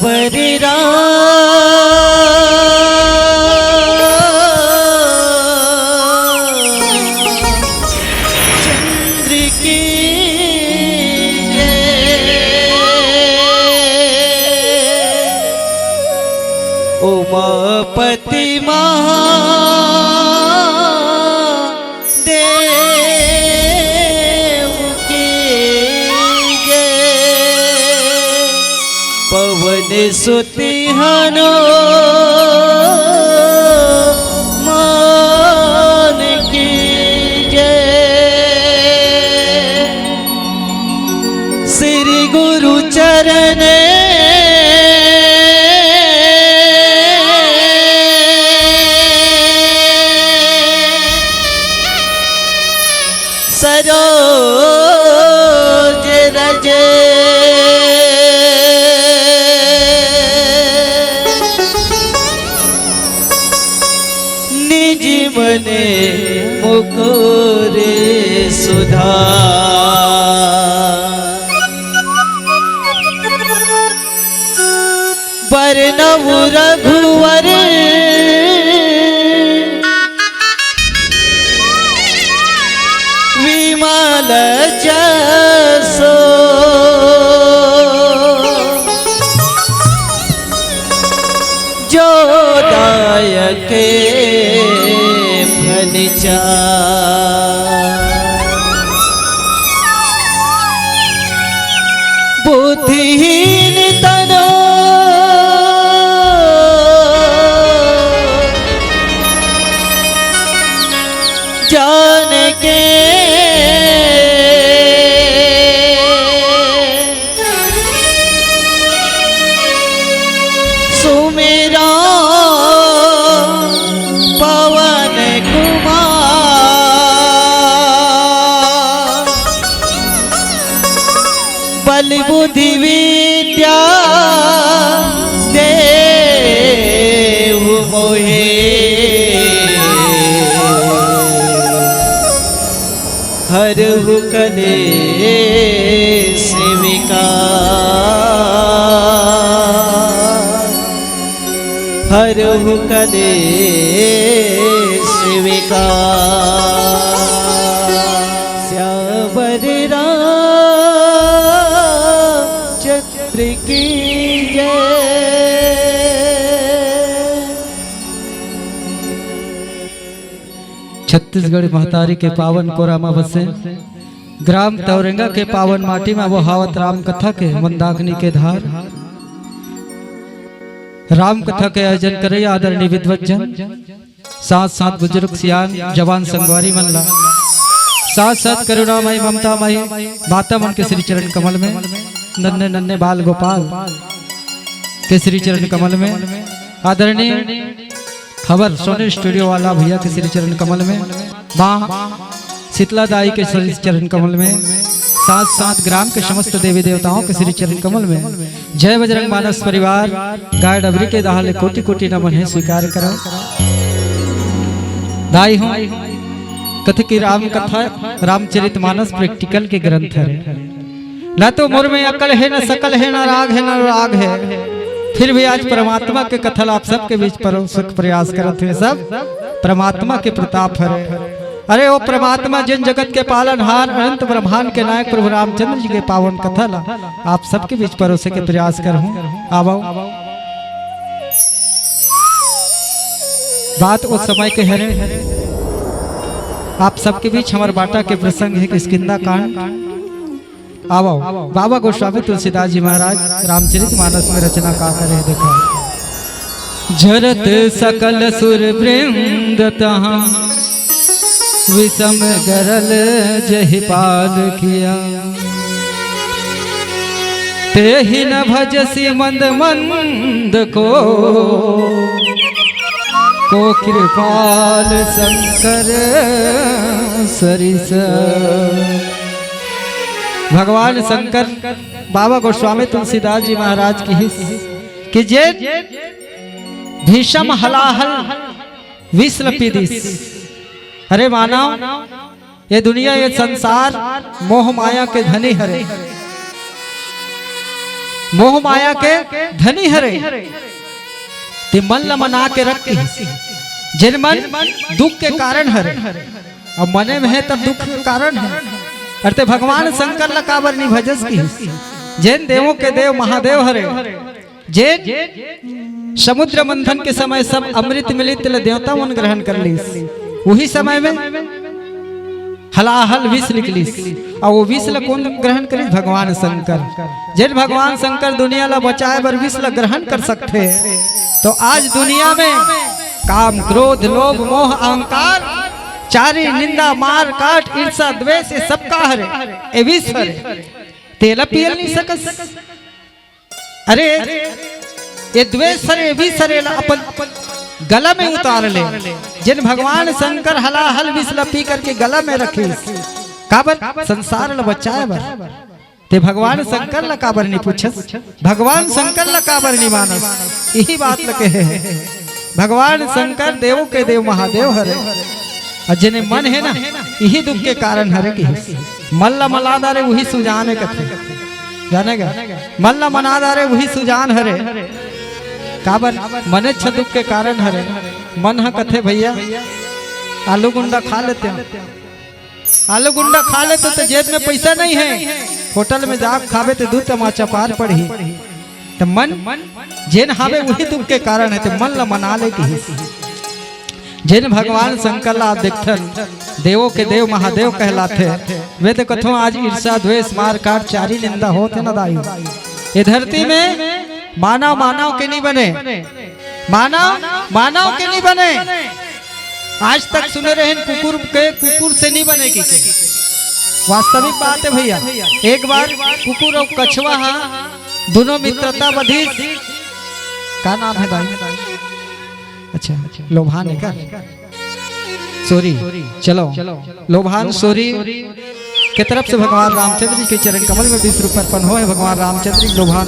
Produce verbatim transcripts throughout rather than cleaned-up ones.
बलराम चंद्र की जय। उमापति महादेव की जय। पवन सुत हनुमान की जय। श्री गुरु चरण सरोज रज निज मन मुकुर सुधार। बरनउँ रघुवर विमल जसो। जो दायक फल चार। बुद्धिहीन तनु जान के सुमिरा पवन कुमार। बल बुद्धि विद्या देव मोहे। हरहु कलेस विकार। हरहु कलेस विकार। सियावर रामचंद्र की जय। छत्तीसगढ़ महतारी के पावन कोरा म बसे ग्राम तौरेंगा के पावन माटी म बोहावत राम कथा के मंदाकिनी के धार। राम कथा के आयोजन करे आदरणीय विद्वत जन, साथ साथ बुजुर्ग सियान जवान संगवारी मन ला, साथ साथ करुणामयी ममतामयी माता मन के श्री चरण कमल में, नन्हे नन्हे बाल गोपाल के श्री चरण कमल में, आदरणीय हमर सोनी स्टूडियो वाला भैया के श्री चरण कमल में, माँ शीतला दाई के श्री चरण कमल में, साथ साथ ग्राम के समस्त देवी देवताओं के श्री चरण कमल में, जय बजरंग मानस परिवार, गाय डबरी के दहा ले कोटि कोटि नमन हे, स्वीकार करो। दाई हो, कथे कि राम कथा, रामचरित मानस प्रैक्टिकल के ग्रंथ हरे। ना तो मोर में अकल हे, ना सकल हे, ना राग हे, ना राग हे, फिर भी आज परमात्मा के कथा ला आप सबके बीच परोसे के प्रयास करत हे। सब परमात्मा के प्रताप हरे। अरे ओ परमात्मा, जिन जगत के पालनहार, अनंत ब्रह्मांड के नायक प्रभु रामचंद्र जी के पावन कथा ला आप सबके बीच परोसे के प्रयास करहूं। आवो। बात उस समय के हरे, आप सबके बीच हमर बाटा के प्रसंग हे किष्किंधा कांड। आवो, बाबा गोस्वामी तुलसीदास जी महाराज रामचरित मानस में रचना का करे, देखो। झरत सकल सुर वृंद तहाँ, विषम गरल जहि पाल किया। तेहि न भजसि मंद मंद को, को कृपाल शंकर सरिस। भगवान शंकर बाबा गोस्वामी तुलसीदास जी महाराज कहिस कि जे भीषम हलाहल विष ल पी दिस। अरे मानव, ये दुनिया, ये संसार मोह माया के धनी हरे। मोह माया के धनी हरे, ते मन ल मना के रख किहिस। जेन मन दुख के कारण हरे, अब मने में हे तब दुख के कारण हे, अरे ते भगवान शंकर ल काबर नी भजस किहिस। जेन देवों के देव महादेव हरे, जेन समुद्र मंथन के समय सब अमृत मिलित ल देवता मन ग्रहण कर लीस, उही समय में हलाहल विष निकलिस। अउ वो विष ल कोन ग्रहण करिस? भगवान शंकर। जेन भगवान शंकर दुनिया ल बचाए बर विष ल ग्रहण कर सकथे, तो आज दुनिया में काम, क्रोध, लोभ, मोह, अहंकार, चारी निंदा, मार, काट, ईर्षा, द्वेष, ये सब का हरे? ये विष हरे। तेला पियल नहीं सकस। अरे, ये द्वेष हरे, ये विष हरे, ला अपन गला में उतार ले। जेन भगवान शंकर हलाहल विष ला पी करके गला में रखिस, काबर? संसार ला बचाए बर। ते भगवान शंकर ला काबर नहीं पूछस? भगवान शंकर ला काबर नहीं मानस? यही बात ला कहे हे। भगवान शंकर देवों के देव महादेव हरे। अउ जेने मन हे ना, यही दुख के कारण हरे किहिस। मन ला मला डारे, वही सुजान हे कथे। जाने गा? मन ला मना डारे, वही सुजान हरे। काबर? मनेच दुख के कारण हरे। मन ह कथे, भैया, आलू गुंडा खा लेते हैं। आलू गुंडा खा लेते तो जेब में पैसा नहीं है, होटल में जाके खाबे तो दू तमाचा पार पड़ही। त मन जेन हावे वही दुख के कारण हे, त मन ल मना ले किहिस। जेन भगवान शंकर ला आप देखथन, देवों के देव महादेव कहलाथे, वे तो कथों आज ईर्षा, द्वेष, मार, काट, चारी निंदा होत हे ना दाई। ये धरती में मानव मानव के नहीं बने, मानव मानव के नहीं बने। आज तक सुने रहेन कुकुर के कुकुर से नहीं बने की के। वास्तविक बात हे भैया, एक बार कुकुर अउ कछवा हा दोनों मित्रता बधिस। का नाम हे दाई? अच्छा, लोभान हे का? सोरी, चलो, लोभान सोरी के तरफ से भगवान रामचंद्र जी के चरण कमल में बीस रुपये अर्पण होय हे। भगवान रामचंद्र जी लोभान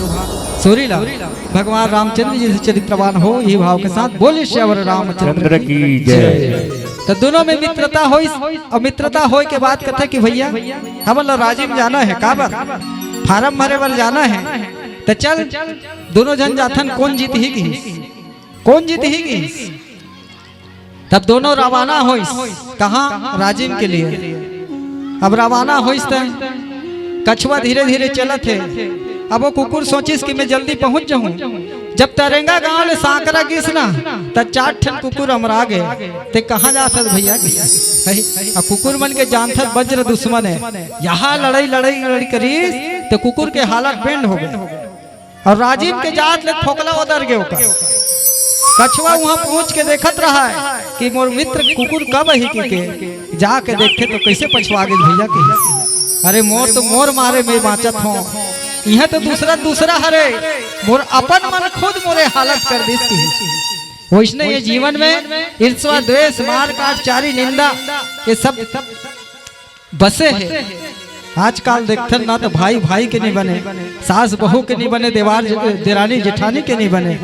सोरी ला भगवान रामचंद्र जी से चरित्रवान हो, यही भाव के साथ बोलिए सियावर रामचंद्र चंद्र की की जय। जय। तो दोनों में मित्रता होइस, अउ मित्रता होय के बाद कथे कि भैया, हमन ला राजिम जाना हे, काबर? फारम भरे बर जाना हे। त चल, दोनों झन जाथन, कोन जीतही किहिस? कोन जीतही किहिस? तब दोनों रवाना होइस। कहाँ? राजिम के लिए। अब रवाना होइस त कछवा धीरे-धीरे चलत हे। अब वो कुकुर सोचिस कि मैं जल्दी पहुंच जाहूं। जब तरेंगा गांव ले सांकरा गिस ना, त चार ठन कुकुर अमरा गे। ते कहाँ जाथस भैया? अउ कुकुर मन के जानथस वज्र दुश्मन हे। यहाँ लड़ई, लड़ई, लड़ई करिस, त कुकुर के हालत बेंड हो गे। अउ राजिम के जात ले फोकला ओदर गे ओकर। कछवा उहाँ पहुँच के देखत रहय कि मोर मित्र कुकुर कब आही कहिके, जाके देखथे त कइसे पछवा गे भैया कहिस। अरे मोर तो मोर मारे में बाँचत हों, इहाँ तो दूसरा दूसरा हरे, मोर अपन मन खुद मोरे हालत कर दिस कहिस। वइसने ये जीवन में ईर्ष्या, द्वेष, मार काट, चारी निंदा, ये सब बसे हे। आजकल देखथन ना त भाई भाई के नहीं बने, सास बहू के नहीं बने, देवार ज-, देरानी जेठानी के नहीं बने।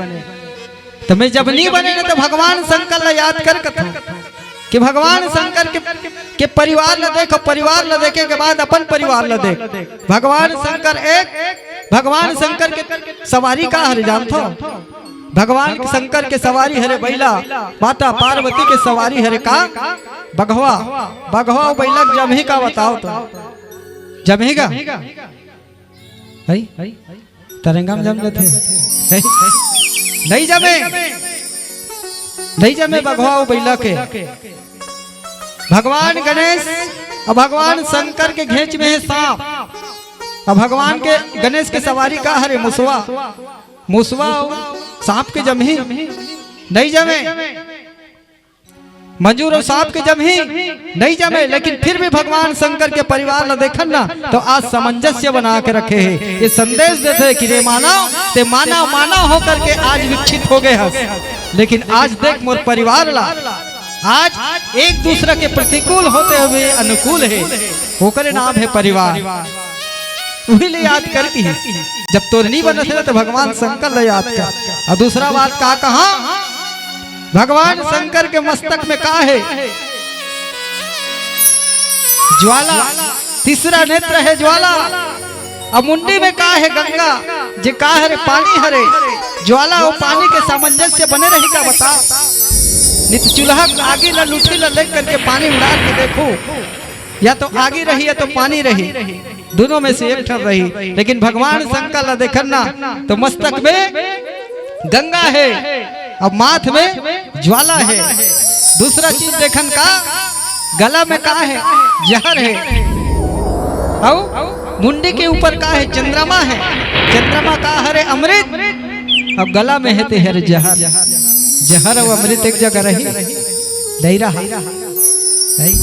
त मैं जब नहीं बने ना त भगवान शंकर ला याद कर कथों कि भगवान शंकर के, के परिवार ला देख, परिवार ला देखे के बाद अपन परिवार ला देख। भगवान शंकर एक, भगवान शंकर के सवारी का हरे जानथो? भगवान शंकर के सवारी हरे बइला, माता पार्वती के सवारी हरे का? बघवा। बघवा अउ बइला के जमही का बताओ तो? जमही का? हई? तरेंगा में जम लेथे। हई? नहीं जमे। नहीं जमे बघवा अउ बइला के। भगवान गणेश अउ भगवान शंकर के घेंच में हे सांप। अउ भगवान के, गणेश के सवारी का हरे? मुसवा। मुसवा अउ सांप के जमही? नहीं जमे। मंजूर अउ सांप के जमही? नहीं जमे। लेकिन फिर भी भगवान शंकर के परिवार ला देखन ना, त आज सामंजस्य बना के रखे हे। ये संदेश देथे कि रे मानव, ते मानव मानव होकर के आज विकसित हो गे हस, लेकिन आज देख मोर परिवार ला, आज एक दूसरा के प्रतिकूल होते हुए अनुकूल हे, ओकरे नाम हे परिवार। उही ले याद कर किहिस। जब तोर नहीं बनत हे ना, त भगवान शंकर ला याद कर। अउ दूसरा बात का कहा, भगवान शंकर के मस्तक में का हे? ज्वाला। तीसरा नेत्र हे ज्वाला। अउ मुंडी में का हे? गंगा। जे का हरे, पानी हरे, ज्वाला अउ पानी के सामंजस्य बने रही का, बता? नित चूल्हा आगी ला, लूठी ला लेकर के पानी उड़ार के देखो, या तो आगी रही या तो पानी रही, दोनों में से एक ठन रही। लेकिन भगवान शंकर ला देखन ना, तो मस्तक में गंगा हे, अब माथ में ज्वाला हे। दूसरा चीज देखन का, गला में का हे? जहर हे। अउ मुंडी के ऊपर का हे? चंद्रमा हे। चंद्रमा का हरे? अमृत। अब गला में हे ते हरे जहर। जहर अउ अमृत एक जगह रही? नहीं रहा। नहीं।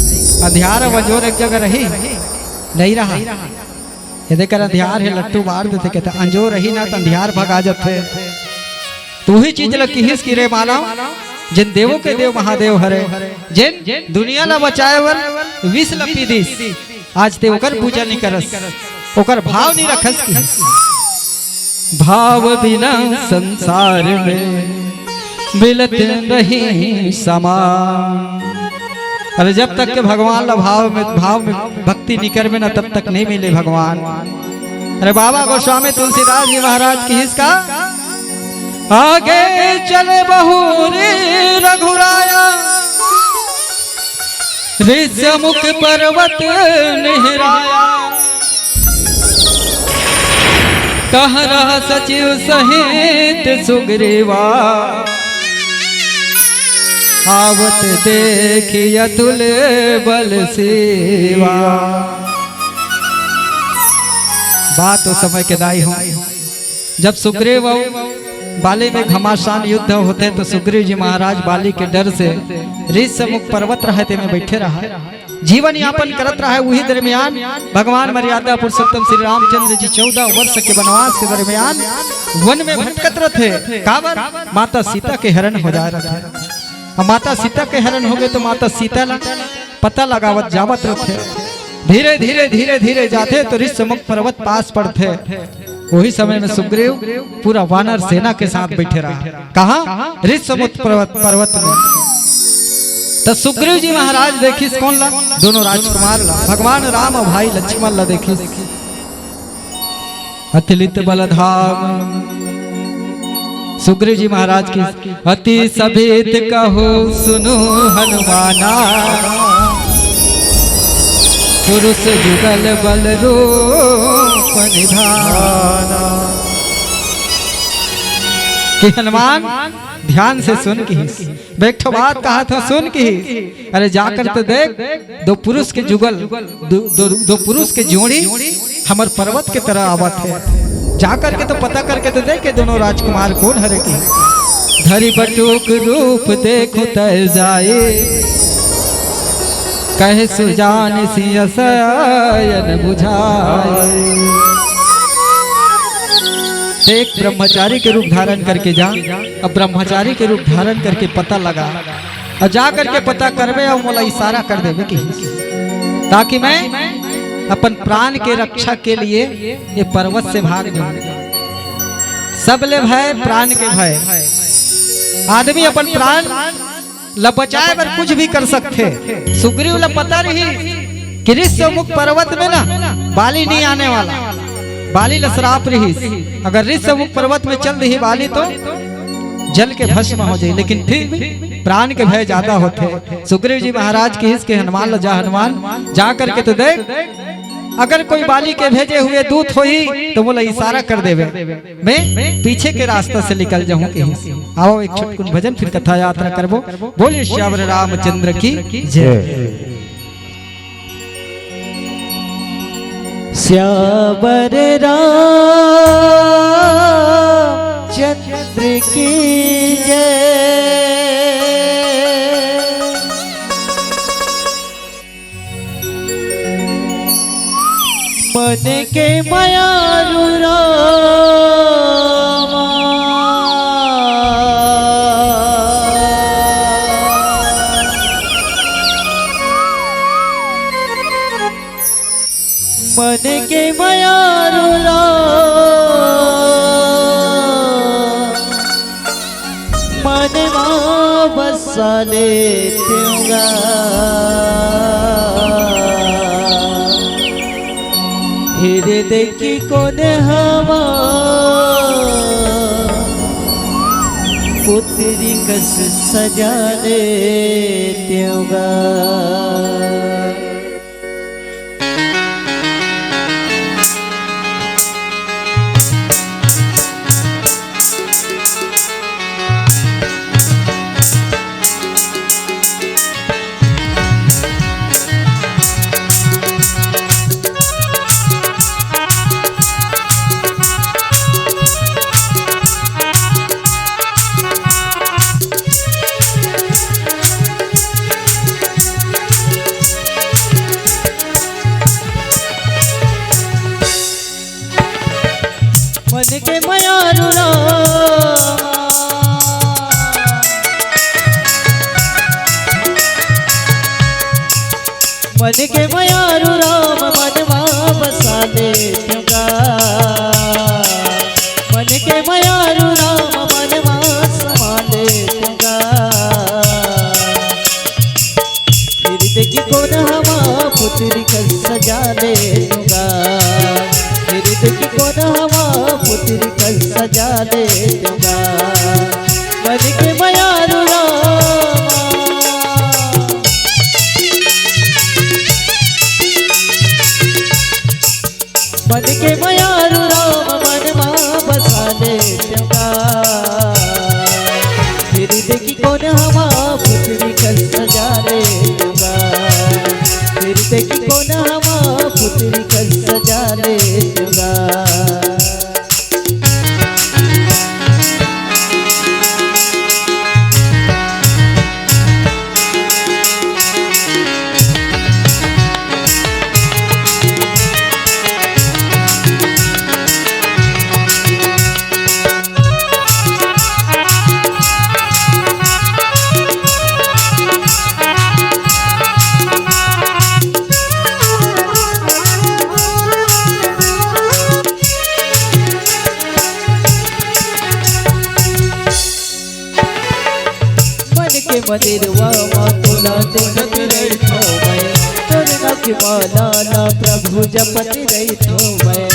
अंधियार अउ अंजोर एक जगह रही? नहीं रहा। ये देकर अंधियार हे, लट्टू मार देथे, कहते, "अंजोर रही ना त अंधियार भगा जथे।" तो वही चीज ल किहिस कि रे मानव, जेन देवों के देव महादेव हरे, जेन दुनिया ला बचाए बर विष ल पी दिस, आज ते ओकर पूजा नी करस, ओकर भाव नी रखस कि भाव बिना संसार में मिलत नहीं समान। अरे, जब तक के भगवान ला भाव में, भाव में भक्ति नी करबे ना, तब तक नहीं मिले भगवान। अरे, बाबा गोस्वामी तुलसीदास जी महाराज किहिस का, "आगे चल बहुरी रघुराया, ऋषमुख पर्वत निहराया, कह रहा सचिव सहित सुग्रीवा, आवत देखि अतुल बल सेवा।" बात ओ समय के दाई हो, जब सुग्रीव अउ बाली में घमासान युद्ध होथे, तो सुग्रीव जी महाराज बाली के डर से ऋषमुख पर्वत रहे, तेमे बैठे रहा, जीवन यापन करत रहा। उही दरमियान भगवान मर्यादा पुरुषोत्तम श्री रामचंद्र जी चौदह वर्ष के वनवास के दरमियान वन में भटकत रथे। काबर? माता सीता के हरण हो जाए रथे। अब माता सीता के हरण होगे, तो माता सीता ला पता लगावत जावत रथे। धीरे धीरे, धीरे धीरे जाथे, तो ऋषमुख पर्वत पास पड़थे। वही समय में सुग्रीव पूरा वानर सेना के साथ बैठे रहा। कहाँ? ऋषमुख पर्वत, पर्वत में। तो सुग्रीव जी महाराज देखिस कोन ला? दोनों राजकुमार ला, भगवान राम अउ भाई लक्ष्मण ला देखिस। अतुलित बलधाम। सुग्रीव जी महाराज की, "अति सभीत कहु सुनु हनुमाना, पुरुष जुगल बल रूप निधाना।" कि हनुमान ध्यान से सुन किहिस, मैं एक ठो बात कहा था, सुन किहिस। अरे जाकर तो देख, दो पुरुष के जुगल, दो, दो, दो पुरुष के जोड़ी हमर पर्वत के तरह आवत हे। जाकर के तो पता करके तो देख के दोनों राजकुमार कोन हरे की। धरि बटुक रूप देखु तै जाए, कहे सुजान सिय सयन बुझाए। देख, ब्रह्मचारी के रूप धारण करके जा, अब ब्रह्मचारी के रूप धारण करके पता लगा, अउ जा करके पता करबे अउ मोला इशारा कर देबे कि, ताकि मैं अपन प्राण के रक्षा के लिए ये पर्वत से भाग जाऊं। सब ले भय, प्राण के भय। आदमी अपन प्राण ल बचाए बर कुछ भी कर सकथे। सुग्रीव ल पता रही कि ऋषमुख पर्वत में ना बाली नहीं आने वाला, बाली ल श्राप रहिस। अगर ऋषमुख पर्वत में चल रही बाली तो जल के भस्म हो जाए, लेकिन फिर भी प्राण के भय ज्यादा होथे। सुग्रीव जी महाराज किहिस कि हनुमान ल जा, हनुमान जा करके तो देख, अगर कोई बाली के भेजे हुए दूत होही तो मोला इशारा कर देवे, मैं पीछे के रास्ता से निकल जाऊं किहिस। आओ एक छटकुन भजन, फिर कथा यात्रा करबो। बोलिए सियावर रामचंद्र की जय। सियावर रामचंद्र की जय। मन के मयारू रामा। मन के मयारू रामा। मन मा बसा ले तेरा। फिर देखी कोन हमार कस सजा लेतेंव गा। मन के मयारू रामा, मन के मयारू राम मन मा बसा लेतेंव गा। मन के मयारू राम मन मा समा लेतेंव गा। फिर देखी कोन हमा पुतरी कस सजा लेतेंव गा। फिर देखी कोन हमा पुतरी कस सजा लेतेंव गा। मन के मयारू रामा, मन के मयारू राम मन मा बसा लेतेंव गा। फिर देखी कोन हमा पुतरी कस सजा लेतेंव गा। फिर देखी कोन हमा पुतरी कस सजा लेतेंव गा। मन के मंदिरवा मा तोला देखत रहिथों मैं, तोर नाम के माला ला प्रभु जपत रहिथों मैं।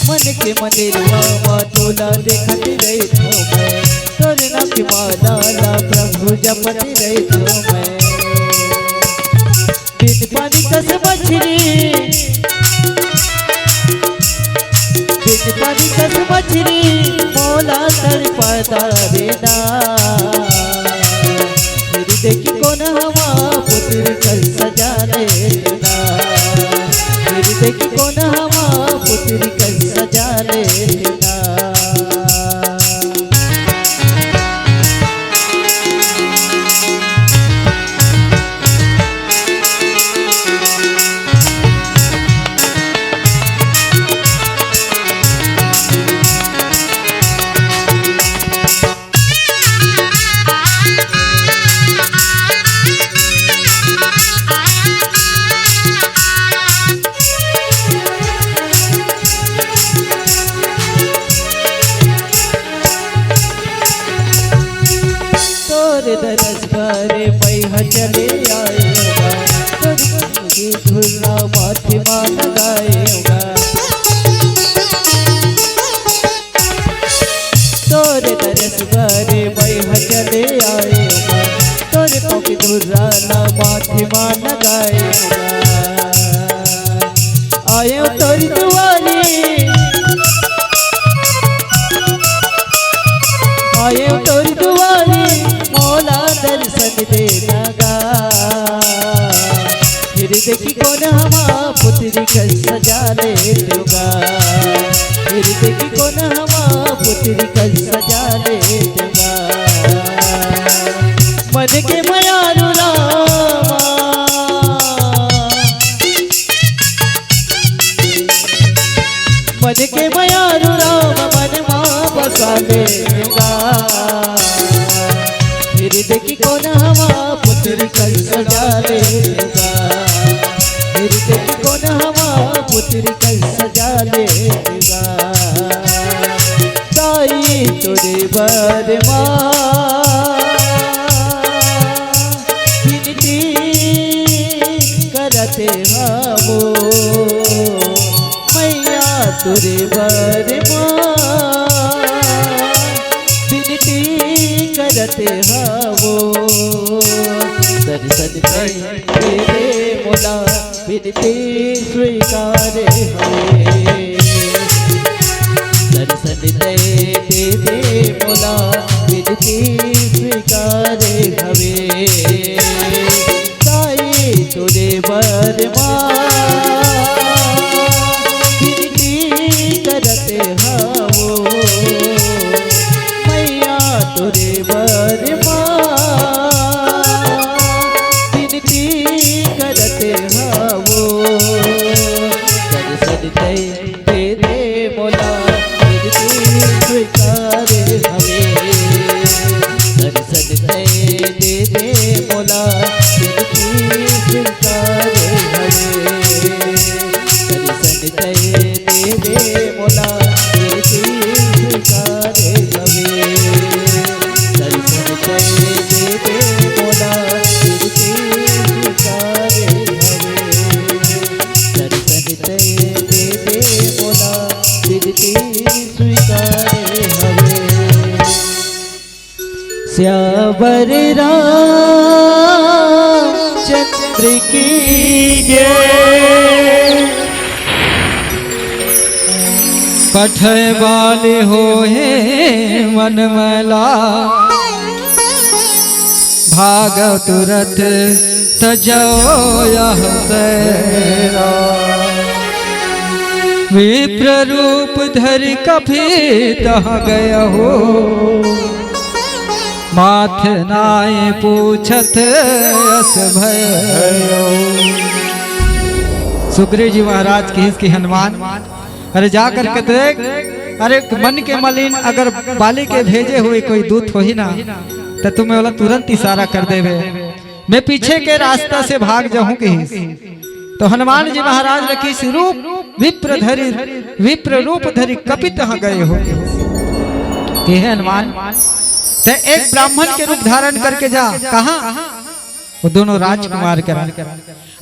मन के मंदिरवा मा तोला देखत रहिथों मैं, तोर नाम के माला ला प्रभु जपत रहिथों मैं। बिन पानी कस मछरी, बिन पानी कस मछरी मोला तड़पा डारे ना। फिर देखी कोन हमा पुतरी कस सजा लेतेंव गा। फिर देखी कोन हमा पुतरी कस सजा लेतेंव गा। तोर दरस बर मैं ह चले आएंव गा, तोर के धुर्रा माथे मा लगाएंव गा। तोर दरस बर मैं ह चले आएंव गा, तोर पाँव के धुर्रा ला माथे मा लगाएंव गा। आएंव तोर दुआरी, आएंव तोर दुआरी, मोला दरसन दे ना गा। फिर देखी कोन हमा पुतरी कस सजा लेतेंव गा। फिर देखी कोन हमा पुतरी कस सजा लेतेंव गा। मन के मयारू रामा, मन के मयारू राम मन मा बसा लेतेंव गा। फिर देखी कोन हमा पुतरी कस सजा लेतेंव गा। फिर देखी कोन हमा पुतरी कस सजा लेतेंव गा। दाई तोरे बर माँ विनती करत हवों, मैया तोरे बर माँ विनती स्वीकार हवे। दर्शन तैं दे दे मोला, विनती स्वीकार हवे। साईं तोरे बर मा विनती करत हवो, मैया तोरे बर मा विनती करत हवो। दर्शन तैं दे दे मोला, विनती स्वीकार हवे। दर्शन तैं दे दे मोला, विनती स्वीकार हवे। दर्शन तैं दे दे मोला, विनती स्वीकार हवे। दर्शन तैं दे दे मोला, विनती स्वीकार हवे। दर्शन तैं दे दे मोला, विनती स्वीकार हवे। सियावर रामचंद्र की जय। पठय बाली होहे मन मैला, भागव तुरत तजौ यह सैरा। विप्र रूप धरि कपि तहाँ गयहु, माथ नाहीं पूछत अस भयउ। सुग्रीव जी महाराज कहिस कि हनुमान, अरे जा करके देख, अरे मन के मलिन अगर बाली के भेजे हुए कोई दूत होही ना, त तुमन ओला तुरंत इशारा कर देबे, मैं पीछे के रास्ता से भाग जाहूं कहिस। तो हनुमान जी महाराज ल कहिस रूप विप्र धरि, विप्र रूप धरि कपि तहाँ गयहु। कि हे हनुमान, तैं एक ब्राह्मण के रूप धारण करके जा। कहाँ? वो दोनों राजकुमार करा।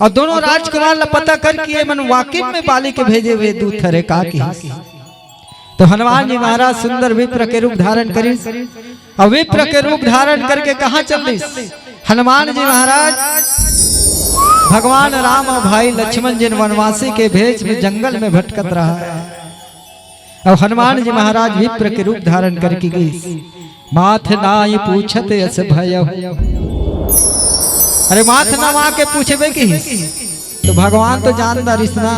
अउ दोनों राजकुमार ला पता कर कि ये मन वाकई में बाली के भेजे हुए दूत हरे का कहिस। तो हनुमान जी महाराज सुंदर विप्र के रूप धारण करिस। अउ विप्र के रूप धारण करके कहाँ चल दिस? हनुमान जी महाराज भगवान राम अउ भाई लक्ष्मण जिन वनवासी के भेष में जंगल में भटकत रहा। अउ हनुमान जी महाराज विप्र के रूप धारण करके गइस। माथ नाहीं पूछत अस भयउ। अरे माथ नवा के पूछबे कहिस, तो भगवान तो जान डारिस ना।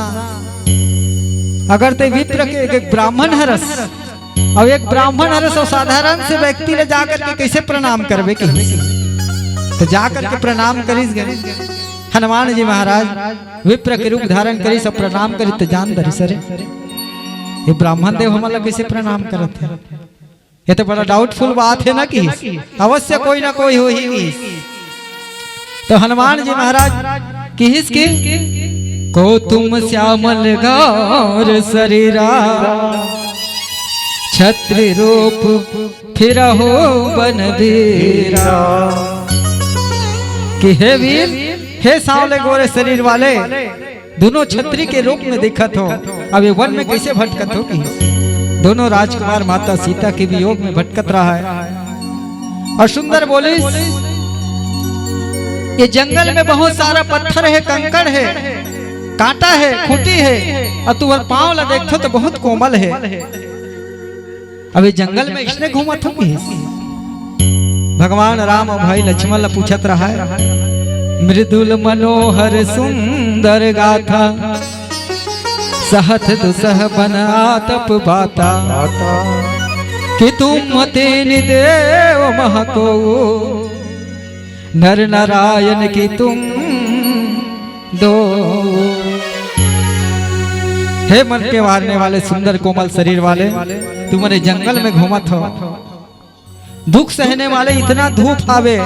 अगर तैं विप्र के एक ब्राह्मण हरस, अउ एक ब्राह्मण हरस अउ साधारण से व्यक्ति ले जा करके कइसे प्रणाम करबे कहिस, तो जा करके प्रणाम करिस गे। हनुमान जी महाराज विप्र के रूप धारण करिस अउ प्रणाम करिस, तो जान डारिस, अरे ये ब्राह्मण देव हमन ला कइसे प्रणाम करत हे? ये तो बड़ा doubtful बात हे ना कहिस, अवश्य कोई ना कोई होही कहिस। तो हनुमान जी महाराज कहिस कि को तुम श्यामल गौर शरीरा, छत्री रूप फिरहु बन बीरा। कि हे वीर, हे सांवले गोरे शरीर वाले, दोनों छत्री के रूप में दिखत हो, अब ये वन में कइसे भटकत हो कहिस। दोनों राजकुमार माता सीता के वियोग में भटकत रहा हे। अउ सुंदर बोलिस, ये जंगल में बहुत सारा पत्थर हे, कंकड़ हे, कांटा हे, खूंटी हे, अउ तुंहर पांव ला देखथों तो बहुत कोमल हे। अब ये जंगल में अइसने घूमत हो कहिस। भगवान राम अउ भाई लक्ष्मण ला पूछत रहा हे, मृदुल मनोहर सुंदर गाथा, सहत दुसह बन आतप बाता। कि तुम तेनि देव महको, नर नारायण की तुम दो। हे मन के मारने वाले, सुंदर कोमल शरीर वाले, तुमन ये जंगल में घूमत हो, दुख सहने वाले, इतना धूप हावे,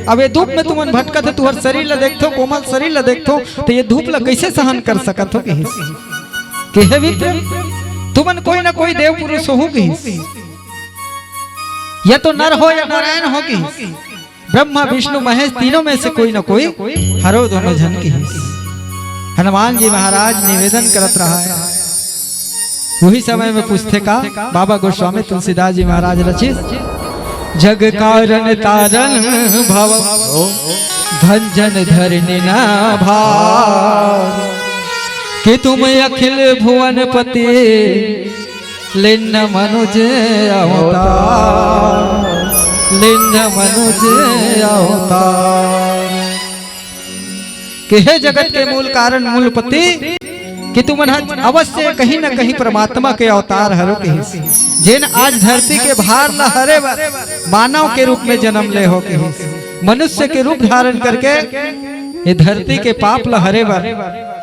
अब ये धूप में तुमन भटकत हो, तुंहर शरीर ला देखथों, कोमल शरीर ला देखथों, तो ये धूप ला कइसे सहन कर सकत हो कहिस। कि हे विप्र, तुमन कोई ना कोई देव पुरुष हो कहिस, या तो नर हो या नारायण हो कहिस, ब्रह्मा विष्णु महेश तीनों में से कोई ना कोई हरो दोनों झन कहिस। हनुमान जी महाराज निवेदन करत रहा हे। उही समय में पूछथे का, बाबा गोस्वामी तुलसीदास जी महाराज रचित, जग कारण तारण भव, भंजन धरनी ना भार। कि तुम अखिल भुवनपति, लीन्ह मनुज अवतार, लीन्ह मनुज अवतार। कि हे जगत के मूल कारण, मूल पति, कि तुमन ह अवश्य कहीं न कहीं परमात्मा के अवतार हरो कहिस। जेन आज धरती के भार ला हरे बर मानव के रूप में जन्म ले हो कहिस, मनुष्य के रूप धारण करके ये धरती के पाप ला हरे बर,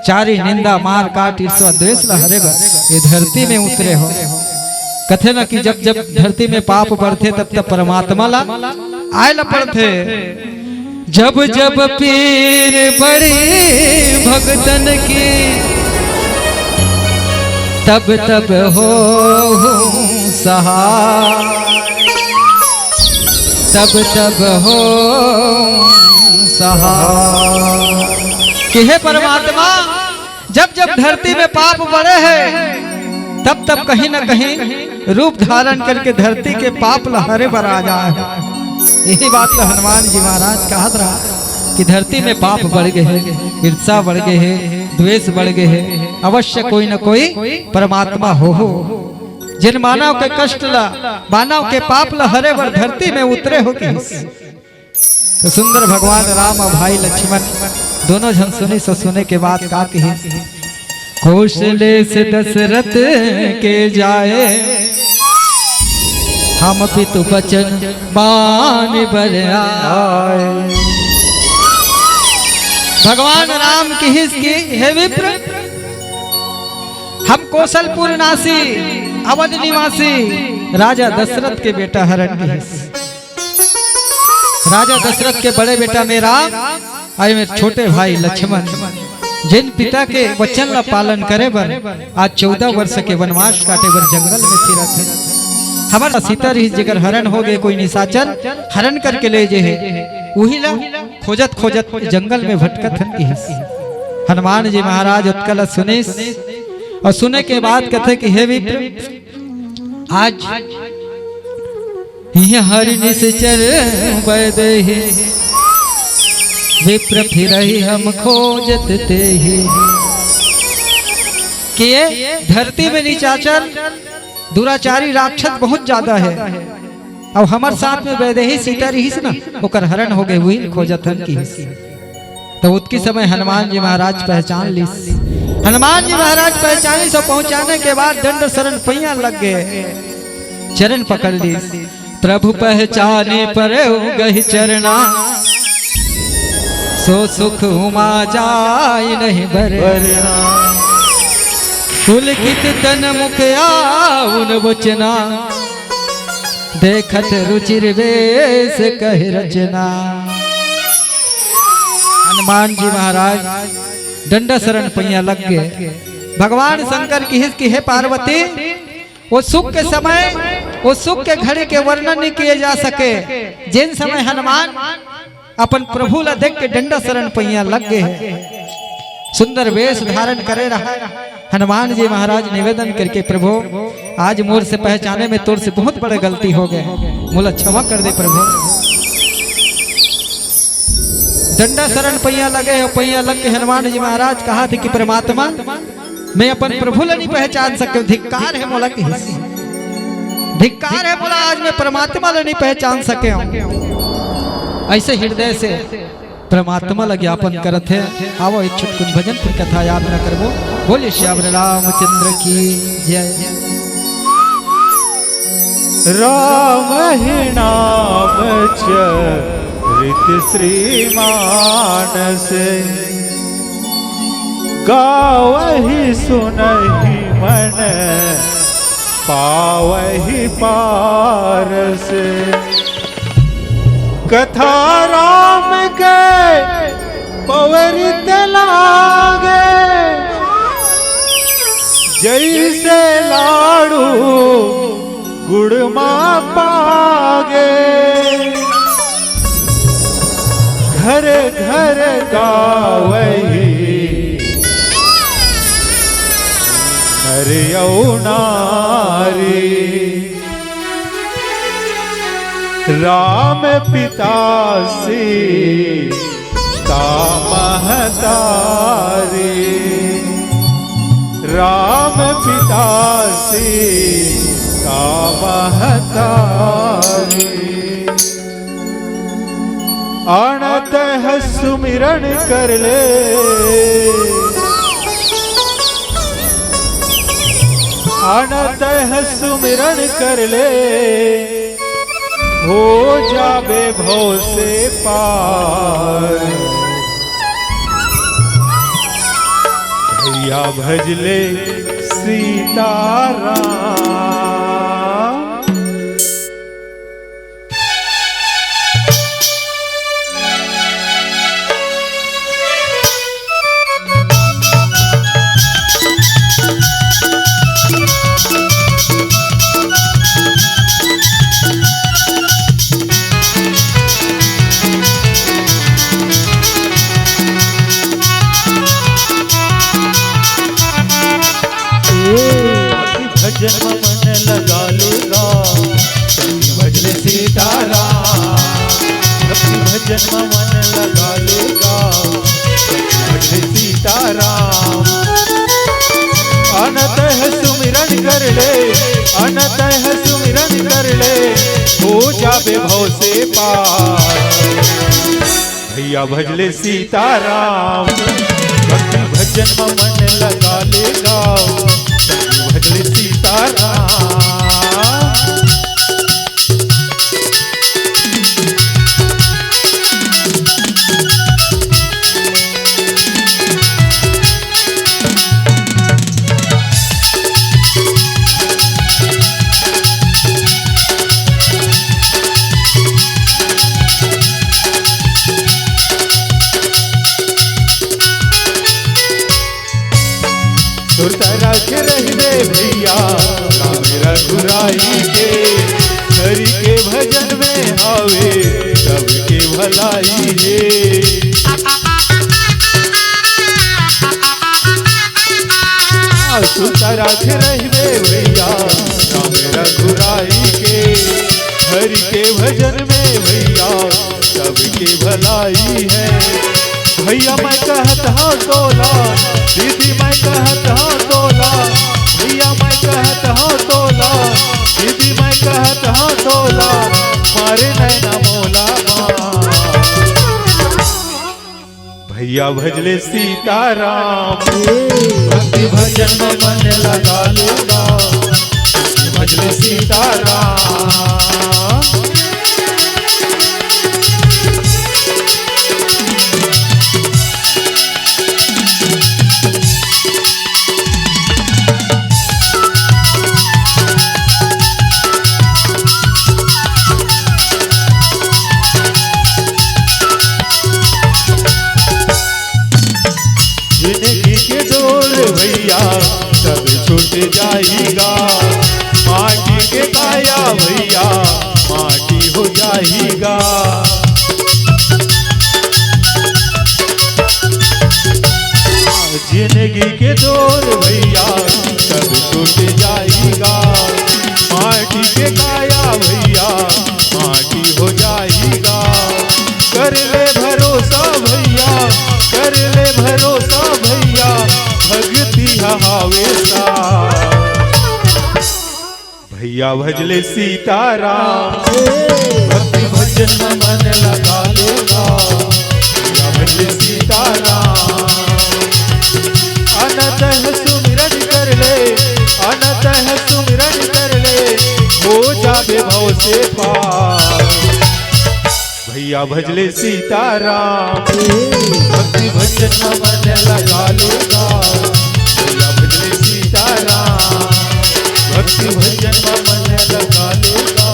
चारी निंदा, मार काट, ईर्ष्या, द्वेष ला हरे बर ये धरती में उतरे हो। कथे ना कि जब जब धरती में पाप बढ़थे, तब तब परमात्मा ला आय ला पड़थे। जब जब पीर बढ़ी भगतन की, तब तब हो सहाय, तब तब हो सहाय। कि हे परमात्मा, जब जब धरती में पाप बढ़े हे, तब तब कहीं ना कहीं रूप धारण करके धरती के पाप ला हरे बर आ जाए। यही बात तो हनुमान जी महाराज कहत रहा कि धरती में पाप बढ़ गए हे, ईर्ष्या बढ़ गए हे, द्वेष बढ़ गए हे। अवश्य कोई ना कोई परमात्मा हो हो, जिन मानव के कष्ट ला, मानव के पाप ला हरे बर धरती में उतरे हो कहिस। तो सुंदर भगवान राम और भाई लक्ष्मण दोनों झन सुनिस, सुने के बाद का कहिस? कौशलेस दशरथ के जाए, हम पितु बचन मानि बर आए। भगवान राम कहिस कि हे विप्र, हम कौशलपुर नासी, अवध निवासी राजा दशरथ के बेटा हरन कहिस। राजा दशरथ के बड़े बेटा में राम, अउ मेर छोटे भाई लक्ष्मण, जिन पिता के वचन ला पालन करे बर आज चौदह वर्ष के वनवास काटे बर जंगल में फिरत हे। हमर सीता रहिस, जेकर हरन हो गए, कोई निशाचर हरन करके ले जे हे, उही ला खोजत खोजत जंगल में भटकत हन कहिस। हनुमान जी महाराज ओतका ला सुनिस, अउ सुने के बाद कथे कि हे विप्र, आज यह हरि निशाचर बैदेही, विप्र फिरहि हम खोजत तेही। कि ये धरती में निशाचर दुराचारी राक्षस बहुत ज्यादा हे, अउ हमर साथ में बैदेही सीता रहिस ना, ओकर हरन हो गए, उही खोजत हन कहिस। तो ओतकी समय हनुमान जी महाराज पहचान लिस। हनुमान जी महाराज पहचानिस अउ पहुंचाने के बाद दंड शरण पैया लग गए, चरण पकड़ लिस। प्रभु पहचाने परउ गहि चरणा, सो सुख उमा जाइ नहीं बरना। पुलकित तन मुख आउन वचना, देखत रुचिर बेस कहि रचना। हनुमान जी महाराज डंडा शरण पैया लग गए। भगवान शंकर कहिस कि हे पार्वती, वो सुख के समय, वो सुख के घड़ी के वर्णन नहीं किए जा सके। जेन समय हनुमान अपन प्रभु ला देख के डंडा शरण पैया लग गए हे, सुंदर वेश धारण करे रहा। हनुमान जी महाराज निवेदन करके, प्रभु, आज मोर से पहचाने में तोर से बहुत बड़े गलती हो गए, मोला क्षमा कर दे प्रभु। डंडा शरण पैया लगे हे, पैया लग के हनुमान जी महाराज कहा थे कि परमात्मा, मैं अपन प्रभु ला नहीं पहचान सके, धिक्कार हे मोला कहिस। धिक्कार हे मोला, आज मैं परमात्मा ला नहीं पहचान सके। ऐसे हृदय से परमात्मा ला ज्ञापन करत हे। आवो एक छुटकुन भजन फिर कथा याद न करबो। बोलिए श्यावर रामचंद्र की जय। राम ही नाम चरित श्रीमानस, गावहि सुनहि मन पावहि पारस। कथा राम के पवरित लागे, जैसे लाड़ू गुड़ मा पागे। घर घर गावही नर अउ नारी, राम पिता सीता महतारी। राम पिता सीता महतारी। अन तैं सुमिरन कर ले, अन तैं सुमिरन कर ले, हो जाबे भव से पार। भैया भजले सीताराम। भक्ति भजन म मन लगा लेगा, भक्ति भजले सीताराम। भक्ति भजन म मन लगा लेगा, भक्ति भजले सीताराम। अन तैं सुमिरन कर ले, अन तैं सुमिरन कर ले, हो जाबे भव से पार। भैया भजले सीताराम, भक्ति भजन म मन लगा लेगा, भजले सीताराम। सुरता रख रहिबे भैया, राम रघुराई के, हरि के भजन में आवे, सबके भलाई हे। सुरता रख रहिबे भैया, राम रघुराई के, हरि के भजन में भैया, सबके भलाई हे। भैया मैं कहत हँव तोला, दीदी मैं कहत हँव तोला, भैया मैं कहत हँव तोला, दीदी मैं कहत हँव तोला, मारे नैना मोला माँ। भैया भजले सीताराम, भक्ति भजन में मन लगा लेगा, भजले सीताराम। जिंदगी के डोर भैया सब छूट जाएगा, माटी के काया भैया माटी हो जाएगा। जिंदगी के डोर भैया सब छूट जाएगा, माटी के काया भैया माटी हो जाएगा। कर ले भरोसा भैया, कर ले भरोसा भैया, भक्ति हवे सा। भैया भजले सीताराम, भक्ति भजन में मन लगा लेगा। भैया भजले सीताराम, अन तैं सुमिरन कर ले, अन तैं सुमिरन कर ले, हो जाबे भव से पार। भैया भजले सीताराम, भक्ति भजन में मन लगा लेगा। भैया भजले सीताराम, भक्ति भजन में मन लगा लेगा।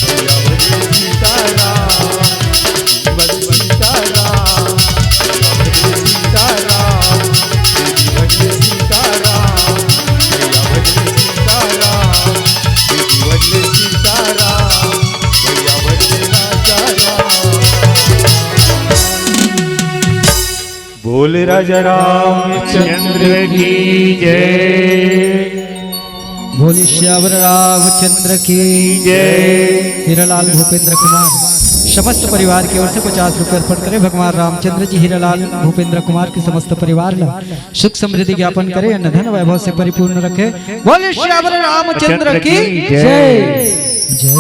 भैया भजले सीताराम, भजले सीताराम, भैया भजले सीताराम, भजले सीताराम, भैया भजले सीताराम, भजले सीताराम। बोल राजा रामचंद्र की जय। बोल सियावर रामचंद्र की जय। हीरालाल भूपेंद्र कुमार। समस्त परिवार की ओर से पचास रुपए अर्पण करे। भगवान रामचंद्र जी हीरालाल भूपेंद्र कुमार के समस्त परिवार ला सुख समृद्धि ज्ञापन करे, अन्न धन वैभव से परिपूर्ण रखे। बोले श्यावर रामचंद्र की जय। जय।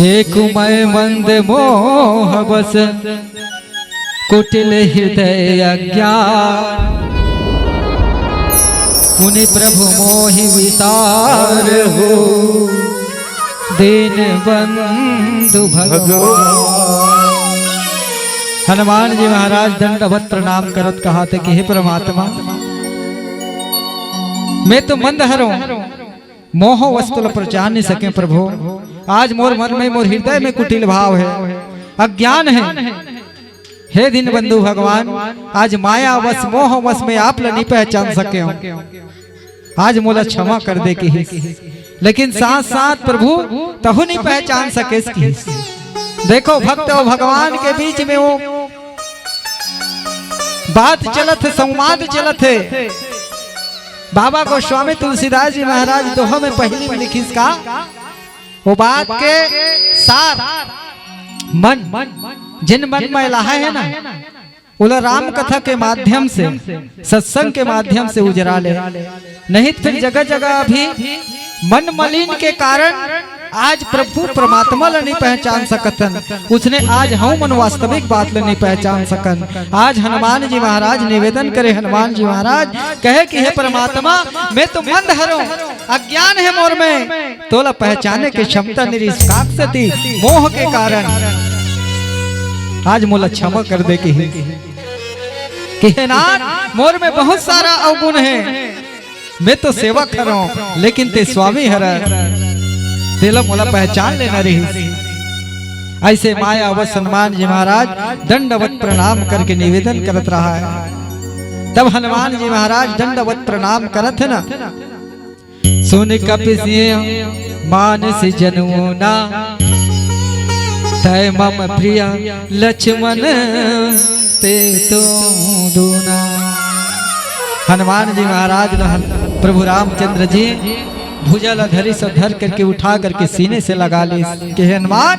एक मैं मंद मोह बस कुटिल हृदय अज्ञान, मुनि प्रभु मोहि विसारहु दीन बंधु भगवान। हनुमान जी महाराज दंडवत प्रणाम करत कहाथे कि हे परमात्मा, मैं तो मंद हरों, मोह वस्तु ल पहचान नहीं सके प्रभु। आज मोर मन में, मोर हृदय में कुटिल भाव है, अज्ञान है। हे दीन बंधु भगवान, आज माया वश, मोह वश में आप ल नहीं पहचान सके हूँ, आज मोला क्षमा कर दे किहिस। लेकिन साथ साथ प्रभु तहु नहीं पहचान सकेस किहिस। देखो भक्त और भगवान के बीच में वो बात चलत है, संवाद चलत है। बाबा गोस्वामी तुलसीदास जी महाराज दोहा में पहली में लिखिस का, वो बात के सार मन, जिन मन में लाहा है ना, ओला राम कथा के माध्यम से, सत्संग के माध्यम से उजरा ले। नहीं तो फिर जगह जगह अभी मन मलिन के कारण आज प्रभु परमात्मा ला नहीं पहचान सकतन, उसने आज हम मन वास्तविक बात ला नहीं पहचान सकन। आज हनुमान जी महाराज निवेदन करे, हनुमान जी महाराज कहे कि हे परमात्मा, मैं तो मंद हरों, अज्ञान है मोर में, तोला पहचाने के क्षमता नहीं रिहिस, काक सती मोह के कारण। आज मोला क्षमा कर दे किहिस। कि हे नाथ, मोर में बहुत सारा अवगुण है, मैं तो सेवक हरों, लेकिन ते स्वामी हर, तेला मोला पहचान लेना रिहिस। ऐसे माया वश हनुमान जी महाराज दंडवत प्रणाम करके निवेदन करत रहा है। तब हनुमान जी महाराज दंडवत प्रणाम करत है ना, सुन कपि सिय मानस जनउना, तय मम प्रिय लक्ष्मण ते तो दूना। हनुमान जी महाराज ल प्रभु रामचंद्र जी भुजा ल धरिस अउ धर करके उठा करके सीने से लगा लिस कि हे हनुमान,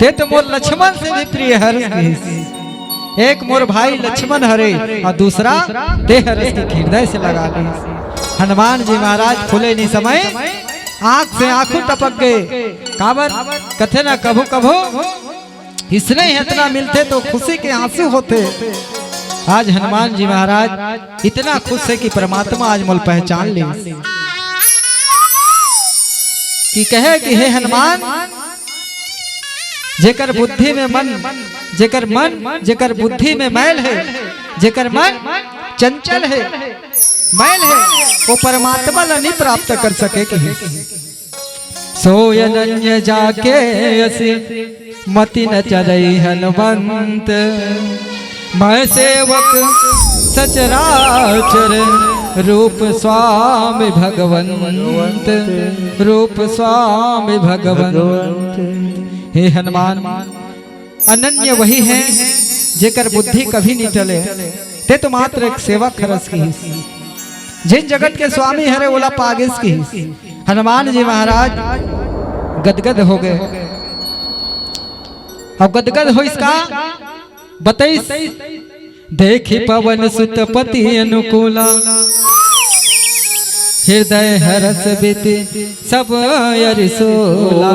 ते तो मोर लक्ष्मण से भी प्रिय हरस किहिस। एक मोर भाई लक्ष्मण हरे अउ दूसरा ते हरस के हृदय से लगा लिस। हनुमान जी महाराज फूले नहीं समय आंख से आंखू टपक गए। काबर कथे ना, कभू कभू इसने ही इतना मिलथे तो खुशी के आंसू होथे। आज हनुमान जी महाराज इतना खुश है कि परमात्मा आज मोला पहचान लिस। कि कहे कि हे हनुमान, जेकर बुद्धि में मन, जेकर मन, जेकर बुद्धि में मैल है, जेकर मन चंचल है, मैल है, वो परमात्मा ला नहीं प्राप्त कर सके किहिस। सोई अनन्य जाके अस मति न चलई हनुमंत, मैं सेवक सचराचर रूप स्वामी भगवंत, रूप स्वामी भगवंत। हे हनुमान, अनन्य वही है जेकर बुद्धि कभी नहीं टले। ते तो मात्र एक सेवक हरस किहिस, जिन जगत के स्वामी हरे ओला पागिस किहिस। हनुमान जी महाराज गदगद हो गए। अब गदगद होइस का? बताइस, देखि पवन सुत पति अनुकूला, हृदय हरस बीति सब अरि सोला।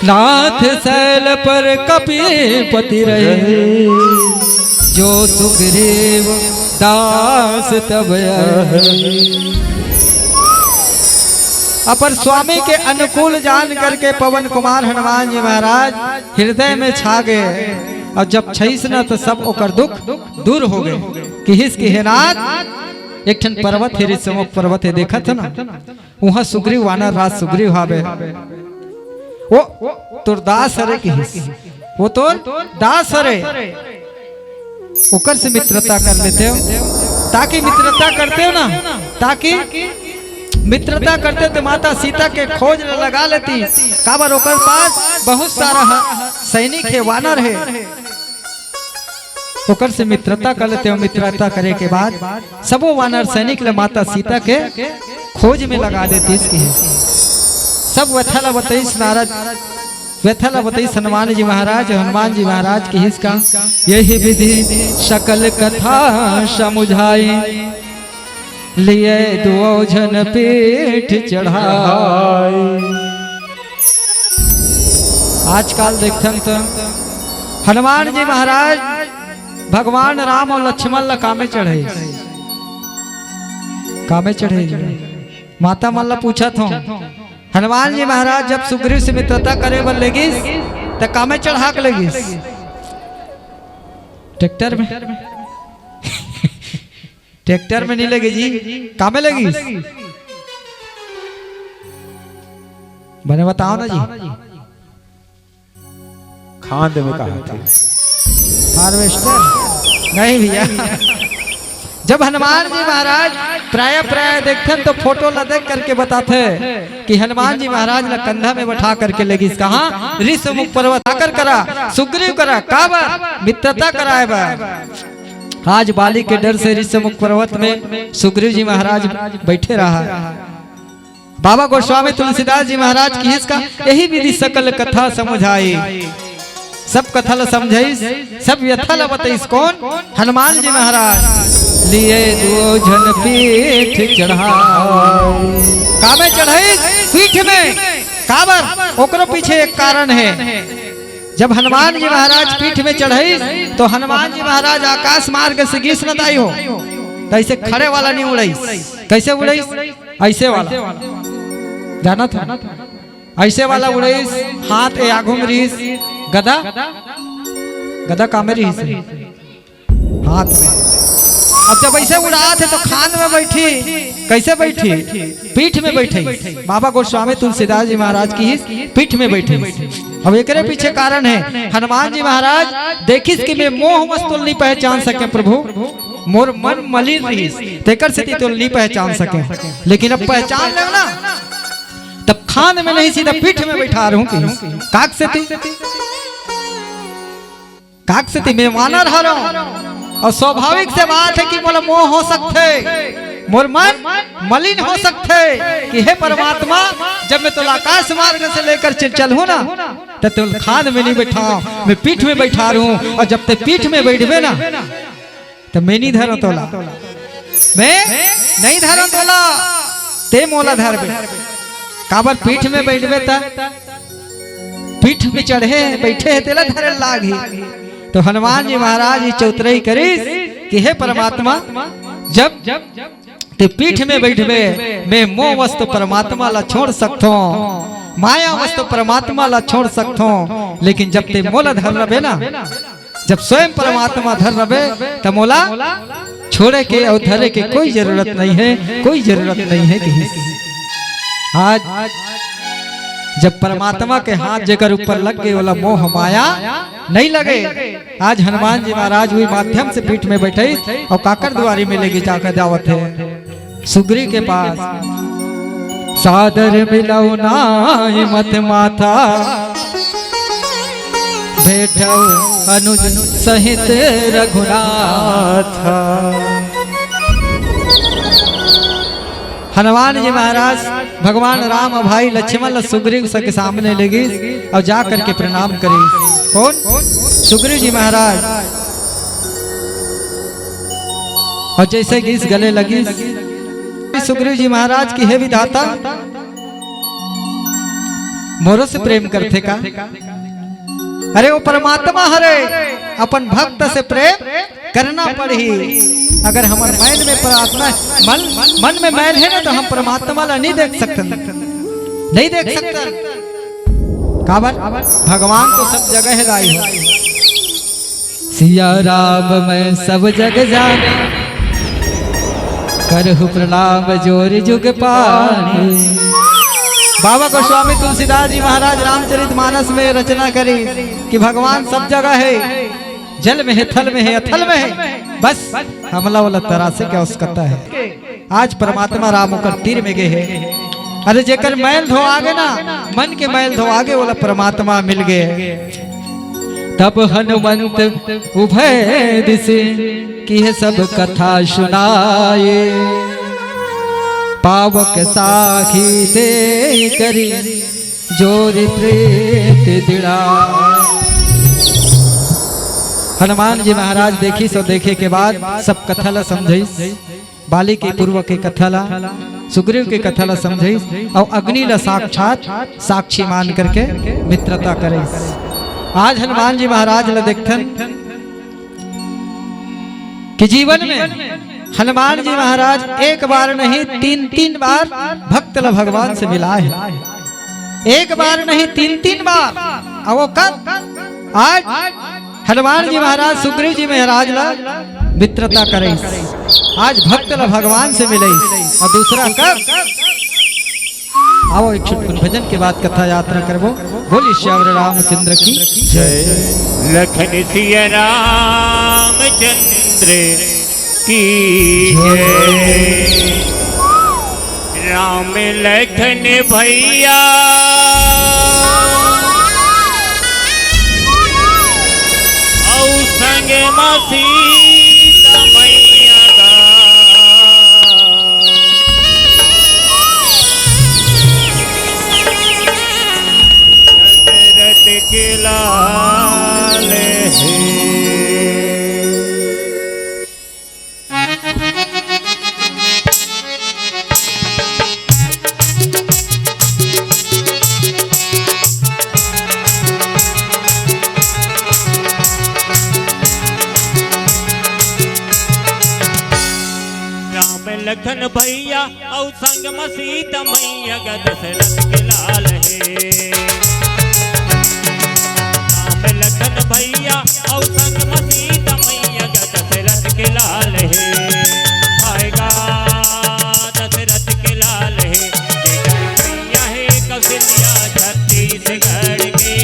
नाथ सैल पर कपिपति रहे, जो सुग्रीव दास तब अहे। अपर स्वामी के अनुकूल जान करके पवन कुमार हनुमान जी महाराज हृदय में छा गए। और जब छईस न तो सब ओकर दुख दूर हो गए। किहिस कि हे नाथ, एक ठन पर्वत हे, ऋषिमूक पर्वत हे, देखत हे ना, उहाँ सुग्रीव वानर राज सुग्रीव हावे। वो तोर दास हरे किहिस, वो तोर दास हरे, ओकर से मित्रता कर लेते हो, ताकि मित्रता करते हो ना, ताकि मित्रता करते तो माता सीता के खोज ल लगा लेती। काबर ओकर पास बहुत सारा ह-, सैनिक हे, वानर हे। ओकर से मित्रता कर लेते हो। मित्रता करे के बाद सबो वानर सैनिक ल माता सीता के खोज में लगा देतीस किहिस। सब व्यथा ला बताइस नारद, व्यथा ला बताइस हनुमान जी महाराज। हनुमान जी महाराज किहिस का, यही विधि सकल कथा समुझाई, लिए दुओ झन पीठ चढ़ाई। आजकल देखथन त हनुमान जी महाराज भगवान राम अउ लक्ष्मण ला कामे चढ़े, कामे चढ़े। माता मन ला पूछत हों, हनुमान जी महाराज जब सुग्रीव से मित्रता करे बर लेगिस, त कामे चढ़ा के लेगिस? ट्रैक्टर में? ट्रैक्टर में नहीं लेगे जी, कामे लेगिस? बने बताओ ना जी। खांद में कहा थे। हार्वेस्टर? नहीं भैया। जब हनुमान जी महाराज प्राय प्राय देखथन तो फोटो ला देख करके बताथे कि हनुमान जी महाराज ला कंधा में बैठा करके लेगिस कहाँ? ऋषमुख पर्वत आकर करा, सुग्रीव करा, काबर? मित्रता कराए बर। आज बाली के डर से ऋषमुख पर्वत में सुग्रीव जी महाराज बैठे रहा। बाबा गोस्वामी तुलसीदास जी महाराज किहिस का, यही विधि सकल कथा समुझाई। सब कथा ला समझाइस, सब व्यथा ला बताइस। कौन? हनुमान जी महाराज। लिए दुओ झन पीठ चढ़ाई। कामे चढ़ाइस? पीठ में। काबर? ओकरो पीछे एक कारण है। जब हनुमान जी महाराज पीठ में चढ़ाइस, तो हनुमान जी महाराज आकाश मार्ग से गिस न दाई हो, तो ऐसे खड़े वाला नहीं उड़ाइस। कैसे उड़ाइस? ऐसे वाला। जानत हो? ऐसे वाला उड़ाइस, हाथ ए आघू में रहिस, गदा, गदा कामे रहिस, हाथ में। अब जब ऐसे उड़ात हे तो खांद में बैठी, कैसे बैठी? पीठ में बैठी। बाबा गोस्वामी तुलसीदास जी महाराज किहिस पीठ में बैठी। अब एकरे पीछे कारण है, हनुमान जी महाराज देखिस कि मैं मोह वश तोला नहीं पहचान सके प्रभु, मोर मन मलिन रहिस, तेकर सेती तोला नहीं पहचान सके, लेकिन अब पहचान लेव ना, तब खांद में नहीं, सीधा पीठ में बैठा रहूं कि काक सेती, काक सेती मैं वानर हरंव। और स्वाभाविक से बात है कि मोला मोह हो सकथे, मोर मन मलिन हो सकथे कि हे परमात्मा, जब मैं तोला आकाश मार्ग से लेकर चल, चलहूं ना, त तोला खांद में नहीं बैठाव, मैं पीठ में बैठा रहूं। और जब ते पीठ में बैठबे ना, त मैं नहीं धरंव तोला, मैं नहीं धरंव तोला, ते मोला धरबे। काबर? पीठ में बैठबे त पीठ में चढ़े हे, बैठे हे, तेला धरे लागही। तो हनुमान जी महाराज ही चौतरई करिस कि हे परमात्मा, जब ते पीठ में बैठबे, मैं मोह वश तो परमात्मा ला छोड़ सकथों, माया वश तो परमात्मा ला छोड़ सकथों, लेकिन जब ते मोला धर रबे ना, जब स्वयं परमात्मा धर रबे, त मोला छोड़े के अउ धरे के कोई जरूरत नहीं है, कोई जरूरत नहीं है कहिस। आज जब परमात्मा के हाथ जेकर ऊपर लग गे, ओला मोह माया नहीं लगे। आज हनुमान जी महाराज उही माध्यम से पीठ में बैठे अउ काकर दुआरी में लेगे जाकर जावत हे। सुग्रीव के पास। सादर मिलौ नाइ मत माथा, भेटौ अनुज सहित रघुनाथा। हनुमान जी महाराज भगवान राम अउ भाई लक्ष्मण ल सुग्रीव के सामने लेगिस अउ जा करके प्रणाम करिस। कौन? सुग्रीव जी महाराज। अउ जइसे गिस गले लगिस, सुग्रीव जी महाराज कि हे विधाता, मोरो से प्रेम करथे का? अरे वो परमात्मा हरे, अपन भक्त से प्रेम करना पड़ही। अगर हमर मन में प्रार्थना, मन, मन में मैल हे ना, तो हम परमात्मा ला नहीं देख सकते, नहीं देख सकते। काबर? भगवान तो सब जगह हे दाई हो। सिया राम मैं सब जग जान, करहु प्रणाम जोर जुग पानी। बाबा गोस्वामी तुलसीदास जी महाराज रामचरित मानस में रचना करी कि भगवान सब जगह हे, जल में हे, थल में हे, अथल में हे, बस हमला वाला तरासे के आवश्यकता हे। आज परमात्मा राम ओकर तीर में गे हे। अरे जेकर मैल धोआ गे ना, मन के मैल धोआ गे, ओला परमात्मा मिल गे। तब हनुमंत उभय दिस किहे सब कथा सुनाए। पावक साखी ते करी जोरि प्रीति दृढ़ा। हनुमान जी महाराज देखिस अउ देखे के बाद सब कथा ला समझइस। बाली के पूर्व के कथा ला, सुग्रीव के कथा ला समझइस अउ अग्नि ला साक्षात साक्षी मान करके मित्रता करिस। आज हनुमान जी महाराज ला देखथन कि जीवन में हनुमान जी महाराज एक बार नहीं, तीन तीन बार भक्त ला भगवान से मिलाय हे। एक बार नहीं, तीन तीन बार। अउ वो कब? आज हनुमान जी महाराज सुग्रीव जी महाराज ला मित्रता करिस, आज भक्त ला भगवान से मिलाइस। अउ दूसरा कब? आवव, एक छुटपुन भजन के बाद कथा यात्रा करबो। बोलिए सियावर रामचंद्र की जय। लखन सिया रामचंद्र की जय। राम लखन भैया अउ संग म सीता मैया गा। दशरथ के लाल हे। राम लखन भैया अउ संग म सीता मैया ग दशरथ के लाल हे। राम लखन भैया अउ संग म सीता मैया ग दशरथ के लाल हे। आय गा दशरथ के लाल हे। जेकर मैया हे कौशल्या छत्तीसगढ़ के,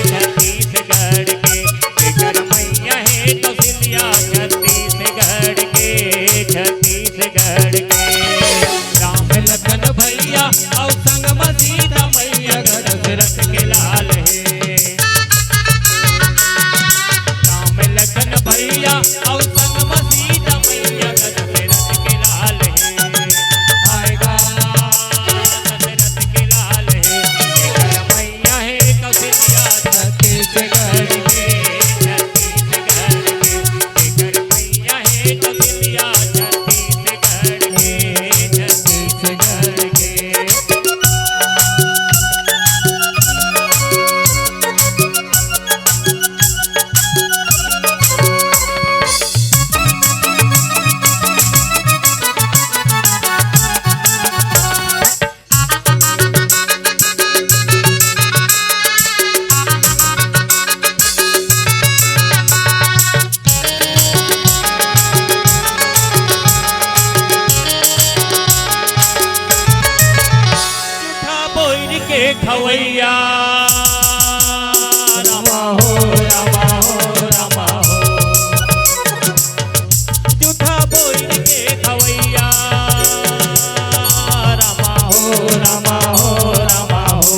छत्तीसगढ़ के। जेकर मैया हे कौशल्या छत्तीसगढ़ के, छत्तीसगढ़ के। राम लखन भैया अउ संग म सीता मैया ग दशरथ के लाल हे। राम लखन भैया अउ संग म सीता मैया ग दशरथ के लाल हे। आय गा दशरथ के लाल हे। जेकर मैया हे कौशल्या छत्तीसगढ़ के, छत्तीसगढ़ के। जेकर मैया हे कौशल्या छत्तीसगढ़ के, छत्तीसगढ़ के। जूठा बोइर के खवैया, रामा हो, रामा हो, रामा हो। जूठा बोइर के खवैया, रामा हो, रामा हो, रामा हो।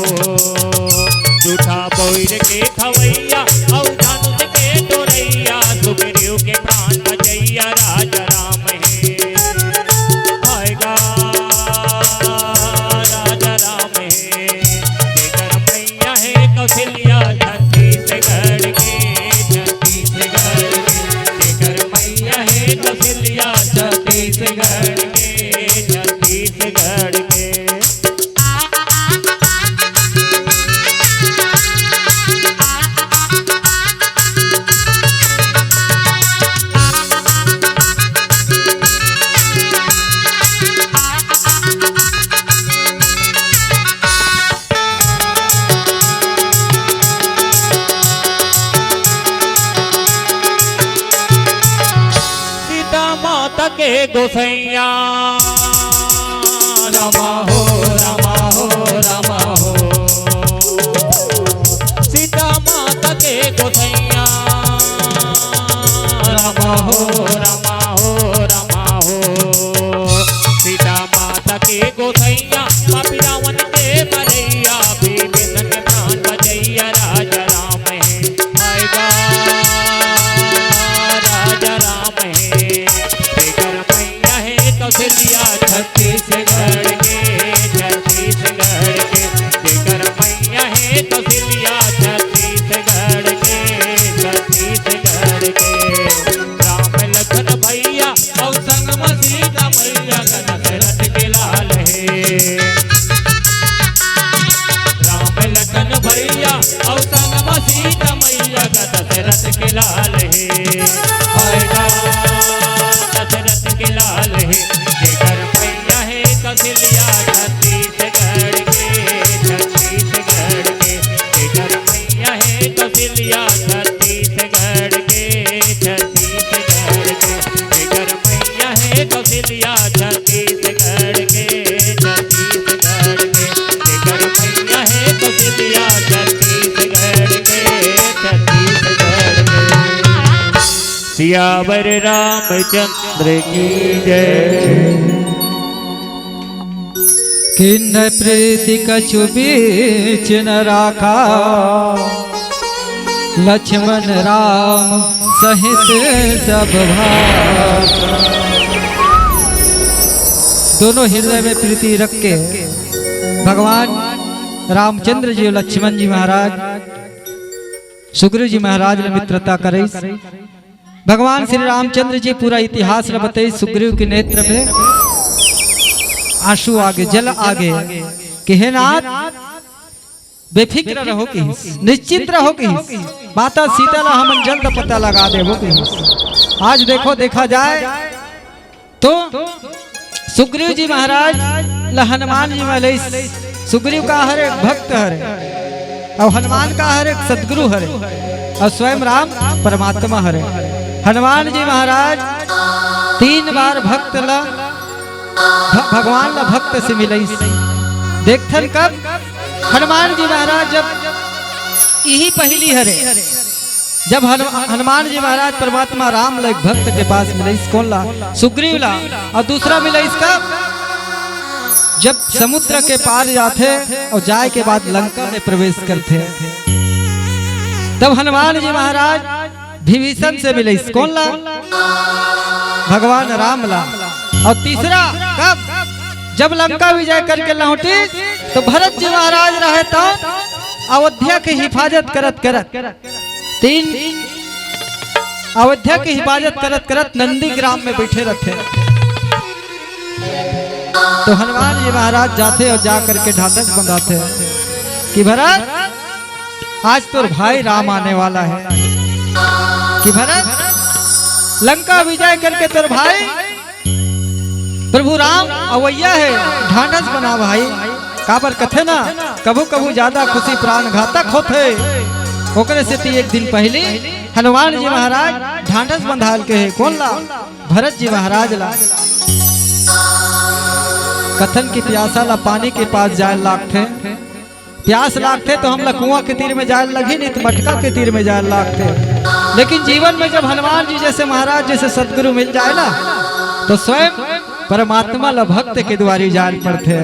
जूठा बोइर के खवैया, अउ धनुष के टोरैया, सुग्रीव के प्राण बचैया, राजा राम हे। आय गा राजा राम हे। जेकर मैया हे कौशल्या छत्तीसगढ़ के, छत्तीसगढ़ के। जेकर मैया हे कौशल्या छत्तीसगढ़ के, छत्तीसगढ़ के। सीता माता के गोसैया, रामा हो, रामा हो, रामा हो। सीता माता के गोसैया, रामा हो, रामा हो, रामा हो। सीता माता के गोसैया, पापी रावण के मरैया, विभीषण के प्राण बचैया, राजा राम हे। आय गा राजा राम हे। जेकर मैया हे कौशल्या छत्तीसगढ़ दशरथ के लाल हे। राम लखन भैया अउ संग म सीता मैया का दशरथ के लाल हे। हाय राम दशरथ के लाल हे। जेकर मैया हे कौशल्या छत्तीसगढ़ के, छत्तीसगढ़ के। जेकर मैया हे कौशल्या छत्तीसगढ़ के, छत्तीसगढ़ के। जेकर मैया हे कौशल्या छत्तीसगढ़ के, छत्तीसगढ़ के। जेकर मैया हे कौशल्या छत्तीसगढ़ के, छत्तीसगढ़ के। सियावर रामचंद्र की जय। कीन्ह प्रीति कछु बीच न राखा, लक्ष्मण राम सहित सब भाखा। दोनों हृदय में प्रीति रख के भगवान रामचंद्र जी अउ लक्ष्मण जी महाराज सुग्रीव जी महाराज ले मित्रता करिस। भगवान श्री रामचंद्र जी पूरा इतिहास ल बताइस। सुग्रीव के नेत्र में आंसू आगे, जल आगे कि हे नाथ, बेफिक्र रहो किहिस, निश्चिंत रहो किहिस, माता सीता ला हमन जल्द पता लगा देबो किहिस। आज देखो, देखा जाए तो सुग्रीव जी महाराज ल हनुमान जी मिलइस। सुग्रीव का हरे? एक भक्त हरे, अउ हनुमान का हरे? एक सदगुरु हरे, अउ स्वयं राम परमात्मा हरे। हनुमान जी महाराज तीन बार भक्त ल भ-, भगवान ल भक्त से मिलइस। देखथन कब हनुमान जी महाराज, जब इही पहिली हरे, जब हनु-, हनुमान जी महाराज परमात्मा राम ल एक भक्त के पास मिलइस। कोन ला? सुग्रीव ला। अउ दूसरा मिलइस कब? जब समुद्र के पार जाथे अउ जाए के बाद लंका में प्रवेश करथे, तब हनुमान जी महाराज विभीषण से मिलइस। कोन ला? भगवान राम ला। अउ तीसरा कब? जब लंका विजय करके लौटिस, तो भरत जी महाराज रहे तो अयोध्या के हिफाजत करत करत तीन अयोध्या के हिफाजत करत करत नंदीग्राम में बइठे रथे। तो हनुमान जी महाराज जाथे अउ जा करके ढांढस बंधाथे कि भरत, आज तोर भाई राम आने वाला हे। कि भरत, लंका विजय करके तोर भाई प्रभु राम अवइया हे, ढांढस बना भाई। काबर कथे ना, कभू कभू ज्यादा खुशी प्राण घातक होथे। ओकरे सेती एक दिन पहिली हनुमान जी महाराज ढांढस बंधाल के हे। कोन ला? भरत जी महाराज ला। कथन कि प्यासा ला पानी के पास जाए लागथे। प्यास लागथे तो हमला कुआं के तीर में जाए लगही, नहीं तो मटका के तीर में जाए लागथे। लेकिन जीवन में जब हनुमान जी जैसे महाराज जैसे सदगुरु मिल जाए ना, तो स्वयं परमात्मा ला भक्त के दुवारी जाए पड़थे।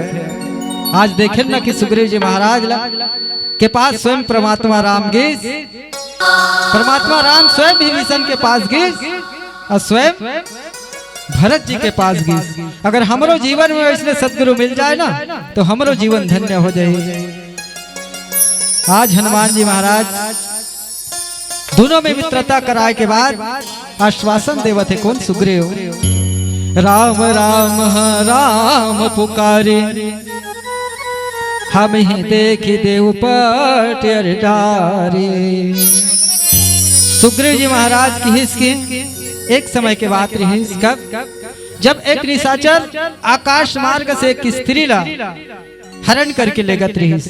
आज देखेन ना कि सुग्रीव जी महाराज ला के पास स्वयं परमात्मा राम गिस, परमात्मा राम स्वयं विभीषण के पास गिस अउ स्वयं भरत जी के पास गिस। अगर हमरो जीवन में वइसने सदगुरु मिल जाए ना, तो हमरो जीवन धन्य हो जाए। आज हनुमान जी महाराज दूनों में मित्रता कराए के बाद आश्वासन देवत हे। कोन? सुग्रीव। राम राम ह राम पुकारी, हम ही देखि देव पट अर डारी। सुग्रीव जी महाराज किहिस कि एक समय के बात रिहिस, कब? जब एक निशाचर आकाश मार्ग से एक स्त्री ला हरण करके लेगत रिहिस।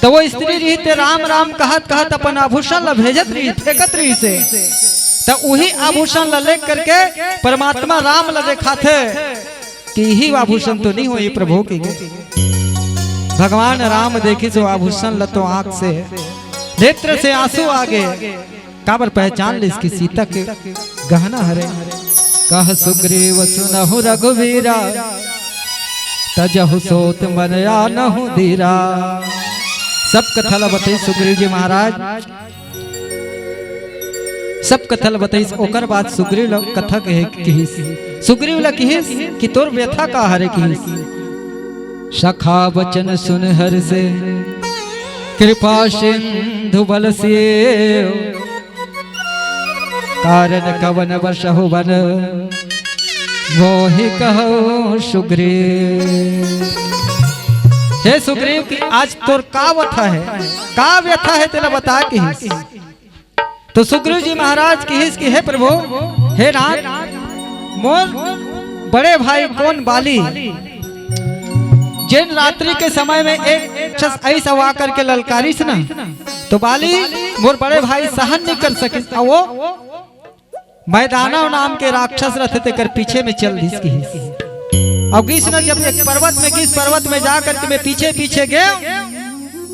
त वो स्त्री रिहिस ते राम राम कहत कहत अपन आभूषण ला भेजत रिहिस, फेंकत रिहिस हे। त उही आभूषण ला लेग करके परमात्मा राम ला देखाथे कि इही आभूषण तो नहीं होही प्रभु की। भगवान राम देखिस वो आभूषण ला तो आंख से, नेत्र से आंसू आ गे। काबर पहचान लिस कि सीता के गहना हरे। कह सुग्रीव सुनहु रघुवीरा, तजहु सोत मन आनहु धीरा। सब कथा ला बताइस सुग्रीव जी महाराज, सब कथा ला बताइस। ओकर बाद सुग्रीव ला कथा कहे किहिस, सुग्रीव ला किहिस कि तोर व्यथा का हरे किहिस। सखा वचन सुन हर्षे कृपा सिंधु बल सेव, कारण कवन बसहु वन वो ही कहो सुग्रीव। हे सुग्रीव, कि आज तोर का व्यथा हे, का व्यथा हे, तेला बता, किहिस। तो सुग्रीव जी महाराज किहिस कि हे प्रभु, हे नाथ, मोर बड़े भाई कोन बाली, जेन रात्रि के समय में एक राक्षस अइस अवा करके ललकारिस ना, तो बाली मोर बड़े भाई सहन नहीं कर सकिस, अउ वो मैदानव नाम के राक्षस रथे, तेकर पीछे में चल दिस किहिस। अउ गिस न, जब एक पर्वत में गिस, पर्वत में जा करके मैं पीछे पीछे गेंव,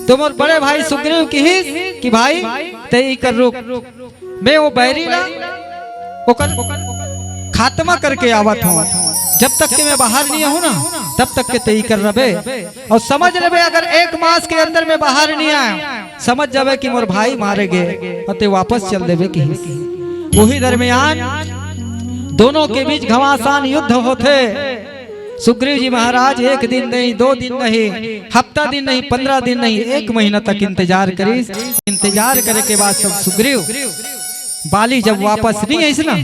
तो मोर बड़े भाई सुग्रीव किहिस कि भाई, तैं इकर रुक, मैं वो बैरी ला ओकर खात्मा करके आवत हंव। जब तक के मैं बाहर नहीं आहूं ना, तब तक के तैं इकर रबे। अउ समझ लेबे, अगर एक मास के अंदर में बाहर नहीं आया, समझ जाबे कि मोर भाई मारे गे, अउ तैं वापस चल देबे किहिस। वही दरमियान दोनों के बीच घमासान युद्ध होथे। सुग्रीव जी महाराज एक दिन नहीं, दो दिन नहीं, हफ्ता दिन नहीं, पन्द्रह दिन नहीं, एक महीना तक इंतजार करिस। इंतजार करे के बाद सब सुग्रीव बाली जब वापस नहीं आइस ना,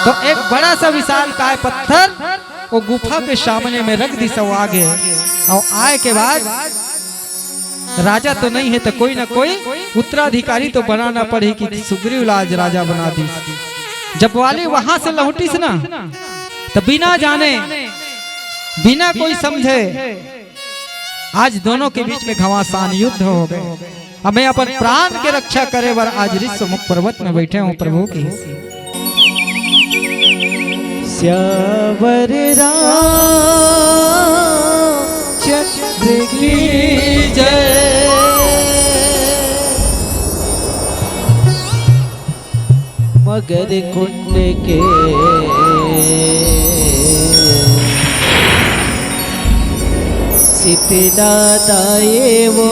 तो एक बड़ा सा विशालकाय पत्थर वो गुफा के सामने में रख दिस अउ आगे। अउ आए के बाद राजा तो नहीं हे, तो कोई ना कोई उत्तराधिकारी तो बनाना पड़ही कि सुग्रीव ला आज राजा बना दिस। जब बाली वहां से लौटिस ना, तो बिना जाने, बिना कोई समझे, आज दोनों के बीच में घमासान युद्ध हो गे। अब मैं अपन प्राण के रक्षा करे बर आज ऋष्यमूक पर्वत में बैठे हंव प्रभु की। सियावर रामचंद्र की जय। मगर कुंड के सितना दाए वो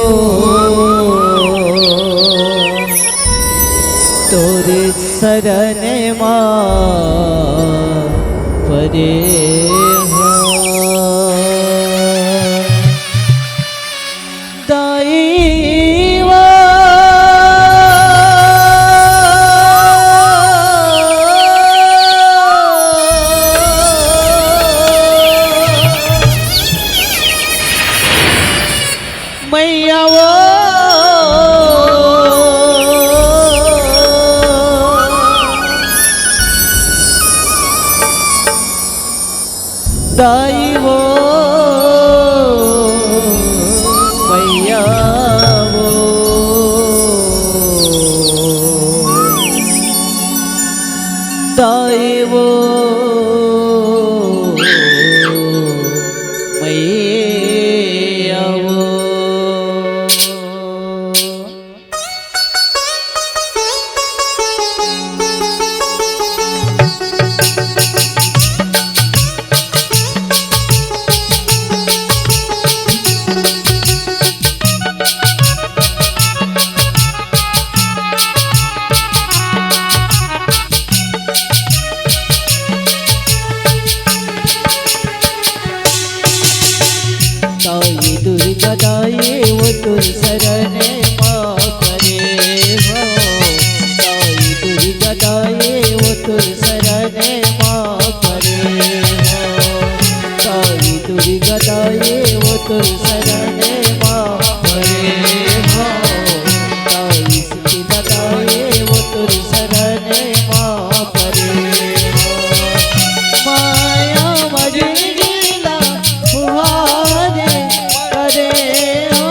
तोर शरण मा परे हो। दाई वो मैया वो दाई वो मैया वो दाई वो मैया वो। ताई दुर्गा दाई वो तोर शरण मा परे हो। ताई दुर्गा दाई वो तोर शरण मा परे हो। ताई दुर्गा दाई वो तोर शरण मा परे हो। ताई सितना दाई वो तोर शरण मा परे हो। माया मजली ला फुहारे करे हो।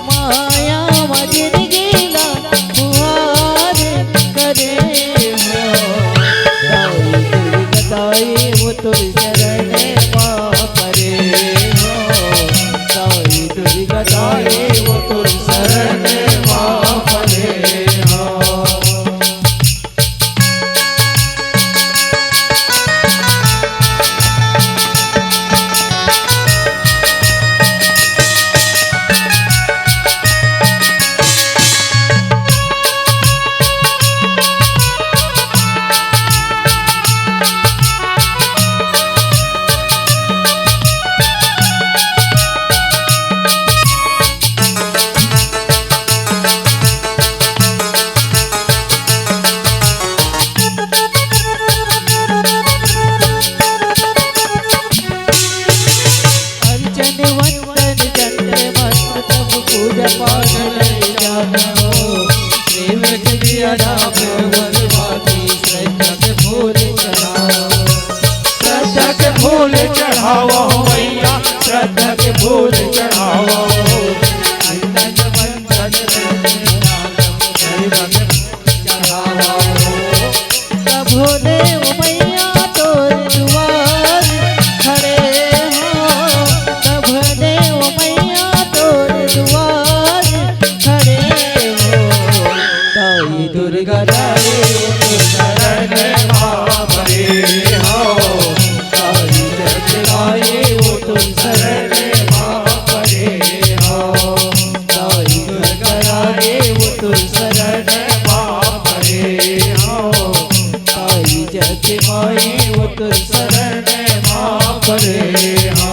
माया मजली ला फुहारे करे हो। दाई दुर्गा दाई वो तोर शरण मा परे हो। दाई दुर्गा दाई वो तोर शरण मा परे हो। आवो भैया, श्रद्धा के फूल चढ़ावो। चंदन मंजन चढ़ावो। प्रभु देव मैया तोर दुआर खड़े हो, प्रभु देव मैया तोर दुआर खड़े हो। ताई दुर्गा ताई शरण मा परे हो, ताई जगदम्बा वो तो शरण मा परे हो, ताई दुर्गा ताई वो तो शरण मा परे हो, ताई जगदम्बा वो तो शरण मा परे हो।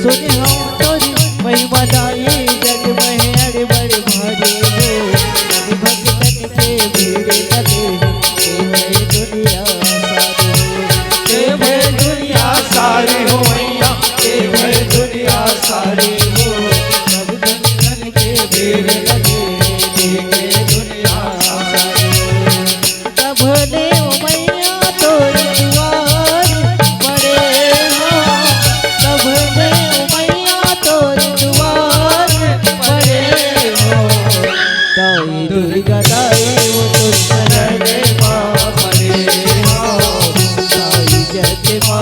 सुने हम तोरी महिमा दाई, जग में अड़े बड़े भारी हो। सब भक्तन के भीड़ लगे, हे भय दुनिया सारी हो। हे भय दुनिया सारी हो मैया, हे भय दुनिया सारी हो। सब भक्तन के भीड़ लगे, हे भय दुनिया सारी हो। तब देव मैया तोर दुआर परे हो, तब देव मैया तोर दुआर परे हो। ताई दुर्गा ताई वो तोर शरण मा परे हो, ताई जगदम्बा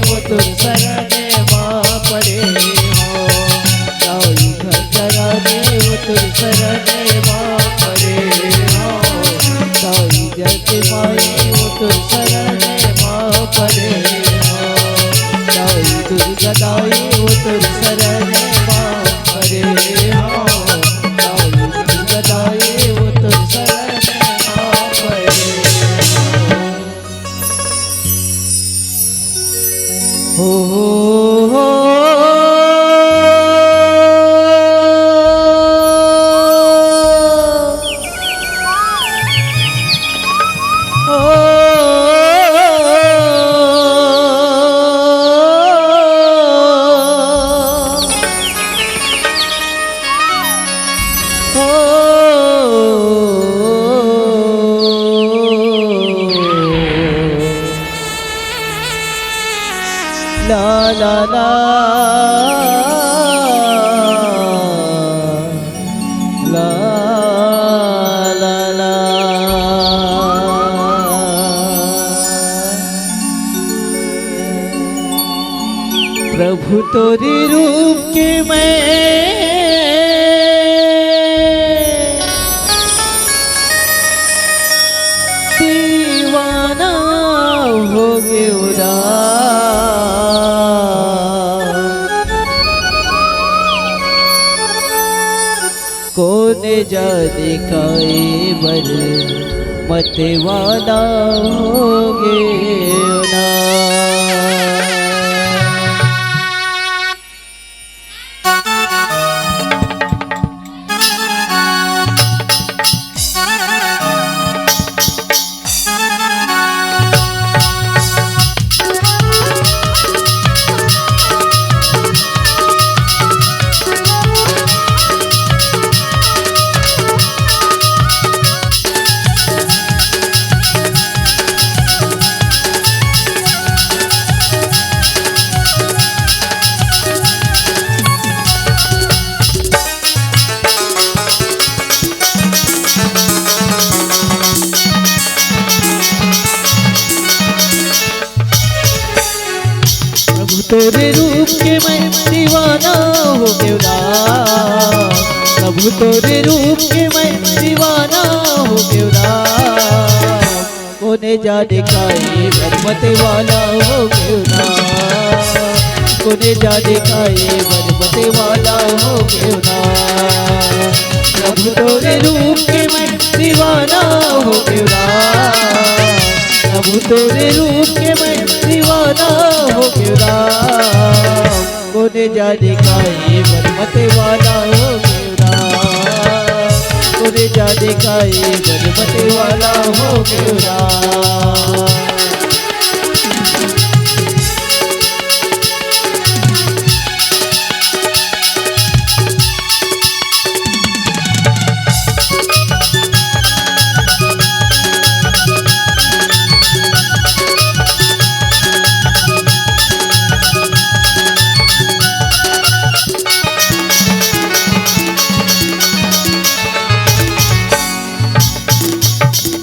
वो तोर शरण मा परे हो, ताई घरघरा देव तोर शरण मा परे हो, ताई जगदम्बा वो तोर शरण मा परे हो, ताई दुर्गा ताई वो तोर शरण मा परे हो, ताई दुर्गा ताई वो तोर शरण मा परे हो। हो, हो, हो। ला, ला, ला। ला, ला, ला। प्रभु तोरे रूप के मैं दीवाना हो गेवरा। कोन जाने काय बर मत वाला हो गेवरा। प्रभु तोरे रूप के मैं दीवाना हो गेवरा। प्रभु तोरे रूप के मैं दीवाना हो गेवरा। कोने जाने काय बर मत वाला हो गेवरा। कोने जाने काय बर मत वाला हो गेवरा। प्रभु तोरे रूप के मैं दीवाना हो गेंव राम, प्रभु तोरे रूप के मैं दीवाना हो गेंव राम। कोने जाने काहे बर मते वाला हो गेंव राम, कोने जाने काहे बर मते वाला हो गेंव राम।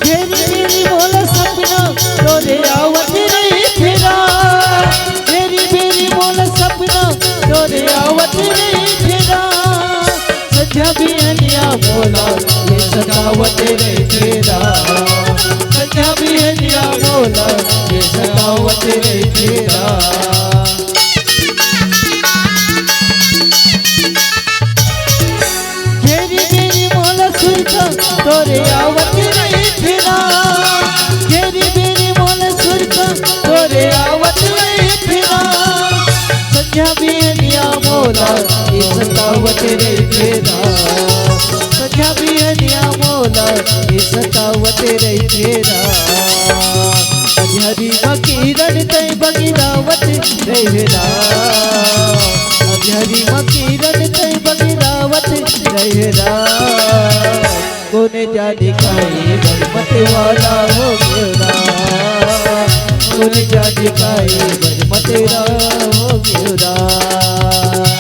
घेरी घेरी मोला सपना तोरे आवत रहिथे राम, घेरी घेरी मोला सपना तोरे आवत रहिथे राम। संझा बिहनिया मोला ये सतावत रहिथे राम, संझा बिहनिया मोला ये सतावत रहिथे राम। घेरी घेरी मोला सुरता तोरे आवत रहिथे राम, घेरी घेरी मोला सुरता तोरे आवत रहिथे राम। संझा बिहनिया मोला ये सतावत रहिथे राम, संझा बिहनिया मोला ये सतावत रहिथे राम। अंधियारी म किरन तैं बगिरावत रहे राम, अंधियारी म किरन तैं बगिरावत रहे राम। कोने जाने काहे बर मते वाला हो गेंव राम, कोने जाने काहे बर मते वाला हो गेंव राम।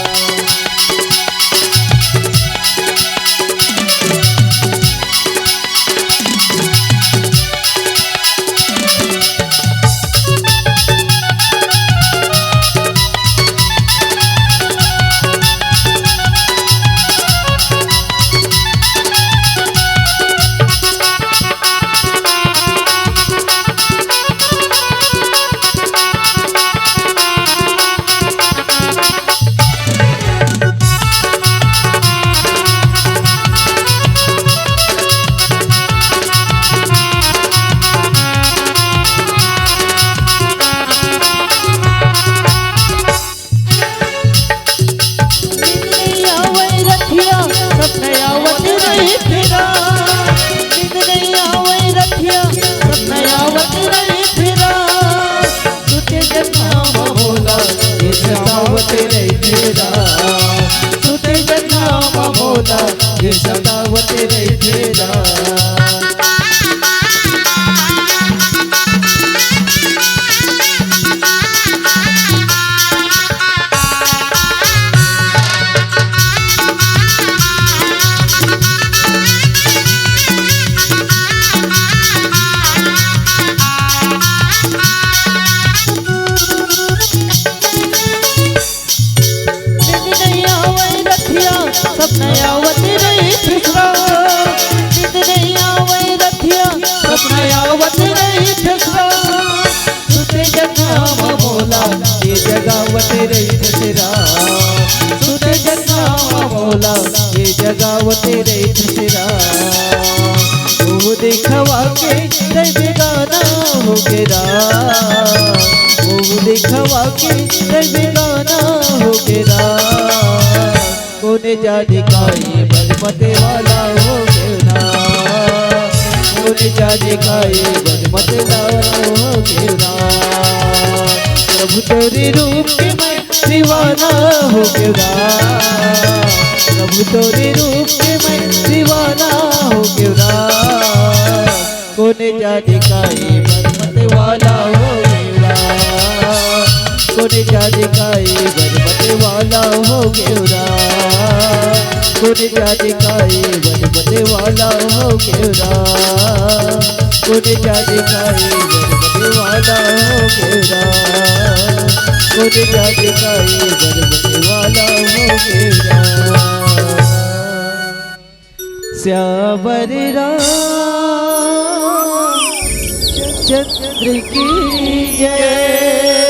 नींद नइ आवय रतिया, सपना आवत रहिथे राम। नींद नइ आवय रतिया, सपना आवत रहिथे राम। सुते जघा म मोला ये सतावत रहिथे राम, सुते जघा म मोला ये सतावत रहिथे राम। नींद नइ आवय रतिया, सपना आवत रहिथे राम। नींद नइ आवय रतिया, सपना आवत रहिथे राम। सुते जघा म मोला ये जगावत रहिथे राम, सुते जघा म मोला ये जगावत रहिथे राम। ओ देखवा के तैं बेगाना हो गेंव राम, ओ देखवा के तैं बेगाना हो गेंव राम। कोने जाने काहे बर मते वाला हो गेंव राम, कोने जाने काहे बर मते वाला हो गेंव राम। प्रभु तोरे रूप के मैं दीवाना हो गेंव राम, प्रभु तोरे रूप के मैं दीवाना हो गेंव राम। कोने जाने काहे बर मते वाला हो गेंव राम, कोने जाने काहे बर मते वाला हो गेंव राम, कोने जाने काहे बर मते वाला हो गेंव राम, कोने जाने काहे बर मते वाला हो गेंव राम, कोने जाने काहे बर मते वाला हो गेंव राम। सियावर रामचंद्र की जय।